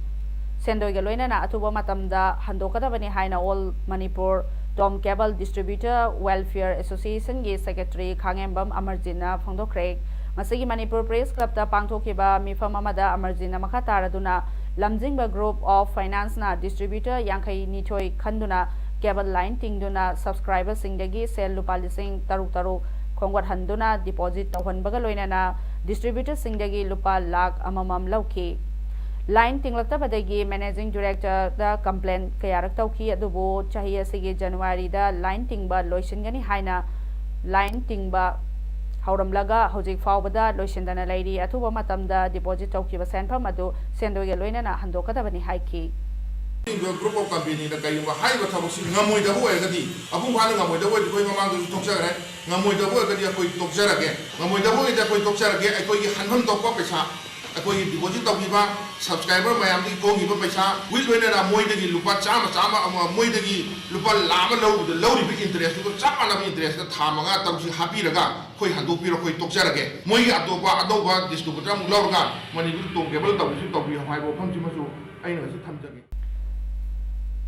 ꯁꯦꯟꯗꯣꯏꯒ ꯂꯣꯏꯅꯅ ꯑꯊꯨꯕ ꯃꯇꯝꯗ ꯍꯟꯗꯣꯛꯀꯗꯕꯅꯤ ꯍꯥꯏꯅ ꯑꯣꯜ ꯃꯅꯤꯄꯨꯔ ꯇꯣꯝ ꯀꯦꯕꯜ ꯗꯤꯁꯇ꯭ꯔꯤꯕ꯭ꯌꯨꯇꯔ ꯋꯦꯜꯐꯤꯌꯔ ꯑꯦꯁꯣꯁꯤꯌꯦꯁꯟꯒꯤ ꯁꯦꯀ꯭ꯔꯦꯇꯔꯤ ꯈꯥꯉꯦꯝꯕꯝ ꯑꯃꯔꯖꯤꯠꯅ ꯐꯣꯡꯗꯣꯛꯈ꯭ꯔꯦ꯫ ꯉꯁꯤꯒꯤ ꯃꯅꯤꯄꯨꯔ ꯄ꯭ꯔꯦꯁ ꯀ꯭ꯂꯕꯇ ꯄꯥꯡꯊꯣꯛꯈꯤꯕ ꯃꯤꯐꯝ ꯑꯃꯗ ꯑꯃꯔꯖꯤꯠꯅ ꯃꯈꯥ ꯇꯥꯔꯗꯨꯅ, ꯂꯝꯖꯤꯡꯕ ꯒ꯭ꯔꯨꯞ ꯑꯣꯐ ꯐꯥꯏꯅꯥꯟꯁꯅ ꯗꯤꯁꯇ꯭ꯔꯤꯕ꯭ꯌꯨꯇꯔ ꯌꯥꯡꯈꯩ ꯅꯤꯊꯣꯏ ꯈꯟꯗꯨꯅ ꯀꯦꯕꯜ ꯂꯥꯏꯟ ꯇꯤꯡꯗꯨꯅ ꯁꯕꯁꯀ꯭ꯔꯥꯏꯕꯔꯁꯤꯡꯗꯒꯤ ꯁꯦꯜ ꯂꯨꯄꯥ ꯂꯤꯁꯤꯡ ꯇꯔꯨꯛ ꯇꯔꯨꯛ ꯈꯣꯝꯒꯠꯍꯟꯗꯨꯅ ꯗꯤꯄꯣꯖꯤꯠ ꯇꯧꯍꯟꯕꯒ ꯂꯣꯏꯅꯅ ꯗꯤꯁꯇ꯭ꯔꯤꯕ꯭ꯌꯨꯇꯔꯁꯤꯡꯗꯒꯤ ꯂꯨꯄꯥ ꯂꯥꯈ ꯑꯃꯃꯝ ꯂꯧꯈꯤ꯫ ꯂꯥꯏꯟ ꯇꯤꯡꯂꯛꯇꯕꯗꯒꯤ ꯃꯦꯅꯦꯖꯤꯡ ꯗꯤꯔꯦꯛꯇꯔꯗ ꯀꯝꯄ꯭ꯂꯦꯟ ꯀꯌꯥꯔꯛ ꯇꯧꯈꯤ, ꯑꯗꯨꯕꯨ ꯆꯍꯤ ꯑꯁꯤꯒꯤ ꯖꯅꯋꯥꯔꯤꯗ ꯂꯥꯏꯟ ꯇꯤꯡꯕ ꯂꯣꯏꯁꯤꯟꯒꯅꯤ ꯍꯥꯏꯅ ꯂꯥꯏꯟ ꯇꯤꯡꯕ ꯍꯧꯔꯝꯂꯒ ꯍꯧꯖꯤꯛ ꯐꯥꯎꯕꯗ ꯂꯣꯏꯁꯤꯟꯗꯅ ꯂꯩꯔꯤ꯫ ꯑꯊꯨꯕ ꯃꯇꯝꯗ ꯗꯤꯄꯣꯖꯤꯠ ꯇꯧꯈꯤꯕ ꯁꯦꯟꯐꯝ ꯑꯗꯨ ꯁꯦꯟꯗꯣꯏꯒ ꯂꯣꯏꯅꯅ ꯍꯟꯗꯣꯛꯀꯗꯕꯅꯤ ꯍꯥꯏꯈꯤ꯫ ꯒ꯭ꯔꯨꯞ ꯑꯣꯐ ꯀꯝꯄꯦꯅꯤꯗ ꯀꯔꯤꯒꯨꯝꯕ ꯍꯥꯏꯔꯤꯕ ꯊꯕꯛꯁꯤ ꯉꯝꯃꯣꯏꯗꯕ ꯑꯣꯏꯔꯒꯗꯤ, ꯃꯄꯨꯡ ꯐꯥꯅ ꯉꯝꯃꯣꯏꯗꯕ ꯑꯣꯏꯔꯗꯤ ꯑꯩꯈꯣꯏ ꯃꯃꯥꯡꯗꯁꯨ ꯊꯣꯛꯆꯈ꯭ꯔꯦ, ꯉꯝꯃꯣꯏꯗꯕ ꯑꯣꯏꯔꯒꯗꯤ ꯑꯩꯈꯣꯏ ꯇꯣꯛꯆꯔꯒꯦ, ꯉꯝꯃꯣꯏꯗꯕ ꯑꯣꯏꯔꯒꯗꯤ ꯑꯩꯈꯣꯏ ꯇꯣꯛꯆꯔꯒꯦ꯫ ꯑꯩꯈꯣꯏꯒꯤ ꯍꯟꯐꯝ ꯊꯣꯛꯄ ꯄꯩꯁꯥ, ꯑꯩꯈꯣꯏꯒꯤ ꯗꯤꯄꯣꯖꯤꯠ ꯇꯧꯈꯤꯕ ꯁꯕꯁꯀ꯭ꯔꯥꯏꯕꯔ ꯃꯌꯥꯝꯗꯒꯤ ꯈꯣꯝꯈꯤꯕ ꯄꯩꯁꯥ with ꯂꯣꯏꯅꯅ ꯃꯣꯏꯗꯒꯤ ꯂꯨꯄꯥ ꯆꯥꯝꯃ, ꯆꯥꯝꯃ ꯑꯃ, ꯃꯣꯏꯗꯒꯤ ꯂꯨꯄꯥ ꯂꯥꯈ ꯑꯃ ꯂꯧꯕꯗ ꯂꯧꯔꯤꯕ ꯏꯟꯇꯔꯦꯁꯇꯨꯒ ꯆꯞ ꯃꯥꯟꯅꯕ ꯏꯟꯇꯔꯦꯁꯇ ꯊꯥ ꯃꯉꯥ ꯇꯔꯨꯛꯁꯤ ꯍꯥꯞꯄꯤꯔꯒ ꯑꯩꯈꯣꯏ ꯍꯟꯗꯣꯛꯄꯤꯔꯣ, ꯑꯩꯈꯣꯏ ꯇꯣꯛꯆꯔꯒꯦ꯫ ꯃꯣꯏꯒꯤ ꯑꯇꯣꯞꯄ ꯑꯅꯧꯕ ꯗꯤꯁꯇ꯭ꯔꯤꯕ꯭ꯌꯨꯇꯔ ꯑꯃꯨꯛ ꯂꯧꯔꯒ ꯃꯅꯤꯄꯨꯔ ꯇꯣꯝ ꯀꯦꯕꯜ ꯇꯧꯕꯁꯨ ꯇꯧꯕꯤꯌꯣ ꯍꯥꯏꯕ ꯋꯥꯐꯝꯁꯤꯃꯁꯨ ꯑꯩꯅ ꯉꯁꯤ ꯊꯝꯖꯒꯦ꯫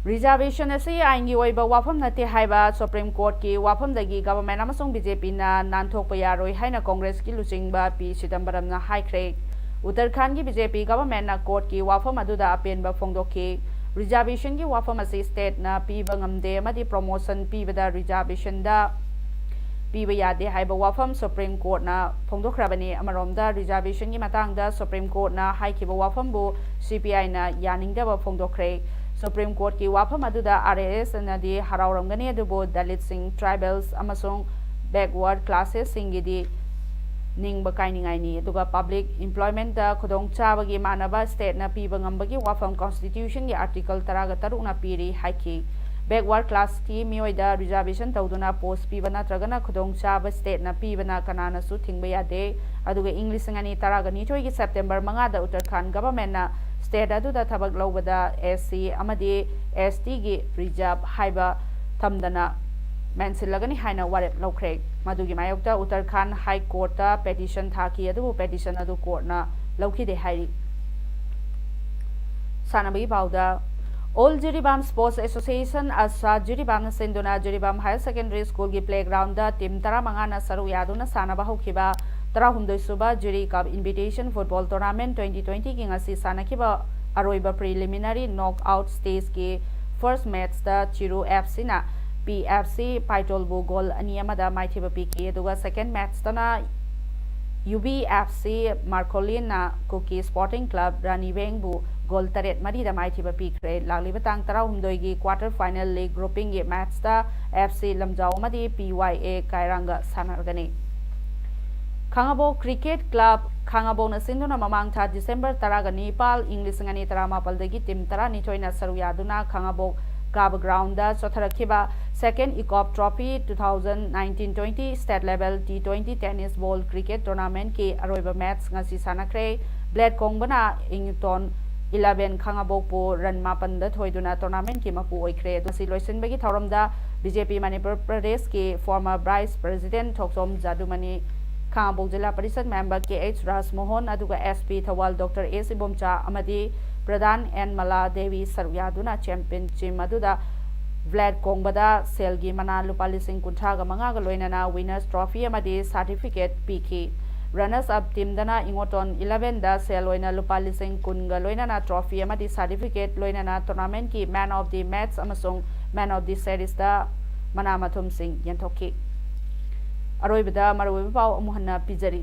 Reservation ꯑꯁꯤ ꯑꯥꯏꯟꯒꯤ ꯑꯣꯏꯕ ꯋꯥꯐꯝ ꯅꯠꯇꯦ ꯍꯥꯏꯕ Supreme Courtꯀꯤ ꯋꯥꯐꯝꯗꯒꯤ government ꯑꯃꯁꯨꯡ BJPꯅ ꯅꯥꯟꯊꯣꯛꯄ ꯌꯥꯔꯣꯏ ꯍꯥꯏꯅ Congressꯀꯤ ꯂꯨꯆꯤꯡꯕ ꯄꯤ ꯆꯤꯗꯝꯕꯔꯝꯅ ꯍꯥꯏꯈ꯭ꯔꯦ꯫ ꯎꯠꯇꯔꯈꯥꯟꯗꯒꯤ BJP governmentꯅ courtꯀꯤ ꯋꯥꯐꯝ ꯑꯗꯨꯗ ꯑꯄꯦꯟꯕ ꯐꯣꯡꯗꯣꯛꯈꯤ꯫ Reservationꯒꯤ ꯋꯥꯐꯝ ꯑꯁꯤ stateꯅ ꯄꯤꯕ ꯉꯝꯗꯦ ꯑꯃꯗꯤ promotion ꯄꯤꯕꯗ reservationꯗ ꯄꯤꯕ ꯌꯥꯗꯦ ꯍꯥꯏꯕ ꯋꯥꯐꯝ Supreme Courtꯅ ꯐꯣꯡꯗꯣꯛꯈ꯭ꯔꯕꯅꯤ꯫ ꯑꯃꯔꯣꯝꯗ reservationꯒꯤ ꯃꯇꯥꯡꯗ Supreme Courtꯅ ꯍꯥꯏꯈꯤꯕ ꯋꯥꯐꯝꯕꯨ CPIꯅ ꯌꯥꯅꯤꯡꯗꯕ ꯐꯣꯡꯗꯣꯛꯈ꯭ꯔꯦ꯫ Supreme Courtꯀꯤ ꯋꯥꯐꯝ ꯑꯗꯨꯗ RSSꯅꯗꯤ ꯍꯔꯥꯎꯔꯝꯒꯅꯤ, ꯑꯗꯨꯕꯨ Dalitsꯁꯤꯡ, tribals ꯑꯃꯁꯨꯡ backward classesꯁꯤꯡꯒꯤꯗꯤ ꯅꯤꯡꯕ ꯀꯥꯏꯅꯤꯡꯉꯥꯏꯅꯤ꯫ ꯑꯗꯨꯒ public employmentꯇ ꯈꯨꯗꯣꯡꯆꯥꯕꯒꯤ ꯃꯥꯟꯅꯕ stateꯅ ꯄꯤꯕ ꯉꯝꯕꯒꯤ ꯋꯥꯐꯝ Constitutionꯒꯤ Article ꯇꯔꯥꯒ ꯇꯔꯨꯛꯅ ꯄꯤꯔꯤ ꯍꯥꯏꯈꯤ꯫ Backward classꯀꯤ ꯃꯤꯑꯣꯏꯗ reservation ꯇꯧꯗꯨꯅ post ꯄꯤꯕ ꯅꯠꯇ꯭ꯔꯒꯅ ꯈꯨꯗꯣꯡꯆꯥꯕ stateꯅ ꯄꯤꯕꯅ ꯀꯅꯥꯅꯁꯨ ꯊꯤꯡꯕ ꯌꯥꯗꯦ꯫ ꯑꯗꯨꯒ ꯏꯪ ꯂꯤꯁꯤꯡ ꯑꯅꯤ ꯇꯔꯥꯒ ꯅꯤꯊꯣꯏꯒꯤ September ꯃꯉꯥꯗ ꯎꯠꯇꯔꯈꯥꯟꯗ governmentꯅ state ꯑꯗꯨꯗ ꯊꯕꯛ ꯂꯧꯕꯗ SC ꯑꯃꯗꯤ STꯒꯤ reserve ꯍꯥꯏꯕ ꯊꯝꯗꯅ ꯃꯦꯟꯁꯤꯜꯂꯒꯅꯤ ꯍꯥꯏꯅ ꯋꯥꯔꯦꯞ ꯂꯧꯈ꯭ꯔꯦ꯫ ꯃꯗꯨꯒꯤ ꯃꯥꯌꯣꯛꯇ ꯎꯠꯇꯔꯈꯥꯟꯗ High Courtꯇ petition ꯊꯥꯈꯤ, ꯑꯗꯨꯕꯨ petition ꯑꯗꯨ courtꯅ ꯂꯧꯈꯤꯗꯦ ꯍꯥꯏꯔꯤ꯫ ꯁꯥꯟꯅꯕꯒꯤ ꯄꯥꯎꯗ, All Jiribam Sports Association, ASA, ꯖꯤꯔꯤꯕꯥꯝꯅ ꯁꯤꯟꯗꯨꯅ ꯖꯤꯔꯤꯕꯥꯝ Higher Secondary Schoolꯒꯤ playgroundꯗ team ꯇꯔꯥꯃꯉꯥꯅ ꯁꯔꯨꯛ ꯌꯥꯗꯨꯅ ꯁꯥꯟꯅꯕ ꯍꯧꯈꯤꯕ ꯇꯔꯥꯍꯨꯝꯗꯣꯏ ꯁꯨꯕ Jiri Cup Invitation Football Tournament twenty twentyꯒꯤ ꯉꯁꯤ ꯁꯥꯟꯅꯈꯤꯕ ꯑꯔꯣꯏꯕ preliminary knockout stageꯀꯤ first matchꯇ ꯆꯤꯔꯨ FCꯅ PFC ꯄꯥꯏꯇꯣꯜꯕꯨ goal ꯑꯅꯤ ꯑꯃꯗ ꯃꯥꯏꯊꯤꯕ ꯄꯤꯈꯤ꯫ ꯑꯗꯨꯒ second matchꯇꯅ UBFC Marcolinꯅ Kuki Sporting Club ꯔꯥꯅꯤꯕꯦꯡꯕꯨ goal ꯇꯔꯦꯠ ꯃꯔꯤꯗ ꯃꯥꯏꯊꯤꯕ ꯄꯤꯈ꯭ꯔꯦ꯫ ꯂꯥꯛꯂꯤꯕ ꯇꯥꯡ ꯇꯔꯥꯍꯨꯝꯗꯣꯏꯒꯤ quarter final league groupingꯒꯤ matchꯇ FC ꯂꯝꯖꯥꯎ ꯑꯃꯗꯤ PYA ꯀꯥꯏꯔꯥꯡꯒ ꯁꯥꯟꯅꯔꯒꯅꯤ꯫ ꯈꯥꯉꯕꯣꯛ Cricket Club, ꯈꯥꯉꯕꯣꯛꯅ ꯁꯤꯟꯗꯨꯅ ꯃꯃꯥꯡ ꯊꯥ December ꯇꯔꯥꯒ ꯅꯤꯄꯥꯜ, ꯏꯪ ꯂꯤꯁꯤꯡ ꯑꯅꯤ ꯇꯔꯥꯃꯥꯄꯜꯗꯒꯤ team ꯇꯔꯥꯅꯤꯊꯣꯏꯅ ꯁꯔꯨꯛ ꯌꯥꯗꯨꯅ ꯈꯥꯉꯕꯣꯛ ꯀꯥꯕ groundꯗ ꯆꯣꯊꯔꯛꯈꯤꯕ second ECOP Trophy two thousand nineteen twenty state level T twenty tennis ball cricket tournamentꯀꯤ ꯑꯔꯣꯏꯕ match ꯉꯁꯤ ꯁꯥꯟꯅꯈ꯭ꯔꯦ꯫ Blade ꯈꯣꯡꯕꯅ ꯏꯪꯇꯣꯟ eleven ꯈꯥꯉꯕꯣꯛꯄꯨ run ꯃꯥꯄꯟꯗ ꯊꯣꯏꯗꯨꯅ tournamentꯀꯤ ꯃꯄꯨ ꯑꯣꯏꯈ꯭ꯔꯦ꯫ ꯃꯁꯤ ꯂꯣꯏꯁꯤꯟꯕꯒꯤ ꯊꯧꯔꯝꯗ BJP ꯃꯅꯤꯄꯨꯔ ꯄ꯭ꯔꯗꯦꯁꯀꯤ former vice president ꯊꯣꯛꯆꯣꯝ ꯖꯥꯗꯨꯃꯅꯤ, ꯈꯥꯉꯕꯣꯛ ꯖꯤꯂꯥ ꯄꯔꯤꯁꯠ member ꯀꯦ ꯑꯩꯆ ꯔꯥꯖꯃꯣꯍꯟ, ꯑꯗꯨꯒ SP ꯊꯧꯕꯥꯜ ꯗꯣꯛꯇꯔ ꯑꯦꯁ ꯏꯕꯣꯝꯆꯥ ꯑꯃꯗꯤ ꯄ꯭ꯔꯙꯥꯟ ꯑꯦꯟ ꯃꯂꯥ ꯗꯦꯕꯤ ꯁꯔꯨꯛ ꯌꯥꯗꯨꯅ ꯆꯦꯝꯄꯤꯌꯟ ꯇꯤꯝ ꯑꯗꯨꯗ ꯕ꯭ꯂꯦꯠ ꯀꯣꯡꯕꯗ ꯁꯦꯜꯒꯤ ꯃꯅꯥ ꯂꯨꯄꯥ ꯂꯤꯁꯤꯡ ꯀꯨꯟꯊ꯭ꯔꯥꯒ ꯃꯉꯥꯒ ꯂꯣꯏꯅꯅ ꯋꯤꯅꯔꯁ ꯇ꯭ꯔꯣꯐꯤ ꯑꯃꯗꯤ ꯁꯥꯔꯇꯤꯐꯤꯀꯦꯠ ꯄꯤꯈꯤ꯫ ꯔꯅꯔꯁ ꯑꯞ ꯇꯤꯝꯗꯅ ꯏꯉꯣꯇꯣꯟ ꯏꯂꯦꯚꯦꯟꯗ ꯁꯦꯜ ꯑꯣꯏꯅ ꯂꯨꯄꯥ ꯂꯤꯁꯤꯡ ꯀꯨꯟꯒ ꯂꯣꯏꯅꯅ ꯇ꯭ꯔꯣꯐꯤ ꯑꯃꯗꯤ ꯁꯥꯔꯇꯤꯐꯤꯀꯦꯠ ꯂꯣꯏꯅꯅ ꯇꯣꯔꯅꯥꯃꯦꯟꯠꯀꯤ ꯃꯦꯟ ꯑꯣꯐ ꯗꯤ ꯃꯦꯠꯆ ꯑꯃꯁꯨꯡ ꯃꯦꯟ ꯑꯣꯐ ꯗꯤ ꯁꯦꯔꯤꯁꯇ ꯃꯅꯥ ꯃꯊꯨꯝꯁꯤꯡ ꯌꯦꯟꯊꯣꯛꯈꯤ꯫ ꯑꯔꯣꯏꯕꯗ ꯃꯔꯨꯑꯣꯏꯕ ꯄꯥꯎ ꯑꯃꯨꯛ ꯍꯟꯅ ꯄꯤꯖꯔꯤ꯫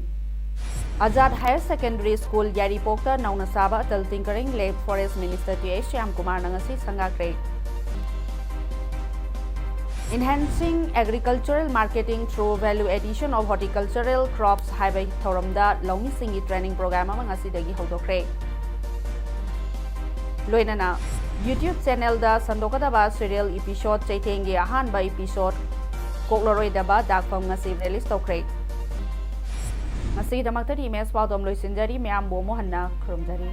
ꯑꯖꯥꯗ ꯍꯥꯌꯔ ꯁꯦꯀꯦꯟꯗꯔꯤ ꯁ꯭ꯀꯨꯜ ꯌꯥꯏꯔꯤꯄꯣꯛꯇ ꯅꯧꯅ ꯁꯥꯕ Atal tinkering lab forest minister T H ꯁ꯭ꯌꯥꯝꯀꯨꯃꯥꯔꯅ ꯉꯁꯤ ꯁꯪꯒꯥꯈ꯭ꯔꯦ꯫ Enhancing agricultural marketing through value addition of horticultural crops ꯍꯥꯏꯕ ꯊꯧꯔꯝꯗ ꯂꯧꯃꯤꯁꯤꯡꯒꯤ ꯇ꯭ꯔꯦꯅꯤꯡ ꯄ꯭ꯔꯣꯒ꯭ꯔꯥꯝ ꯑꯃ ꯉꯁꯤꯗꯒꯤ ꯍꯧꯗꯣꯛꯈ꯭ꯔꯦ꯫ ꯂꯣꯏꯅꯅ YouTube ꯆꯦꯅꯦꯜꯗ ꯁꯟꯗꯣꯛꯀꯗꯕ ꯁꯤꯔꯤꯌꯦꯜ ꯏꯄꯤꯁꯣꯗ ꯆꯩꯊꯦꯡꯒꯤ ꯑꯍꯥꯟꯕ ꯏꯄꯤꯁꯣꯗ ꯀꯣꯛꯂꯔꯣꯏꯗꯕ ꯗꯥꯛꯐꯝ ꯉꯁꯤ ꯔꯤꯂꯤꯖ ꯇꯧꯈ꯭ꯔꯦ꯫ ꯉꯁꯤꯒꯤꯗꯃꯛꯇꯗꯤ ꯏꯃꯦꯖ ꯄꯥꯎꯗꯝ ꯂꯣꯏꯁꯤꯟꯖꯔꯤ꯫ ꯃꯌꯥꯝꯕꯨ ꯑꯃꯨꯛ ꯍꯟꯅ ꯈꯨꯔꯨꯝꯖꯔꯤ꯫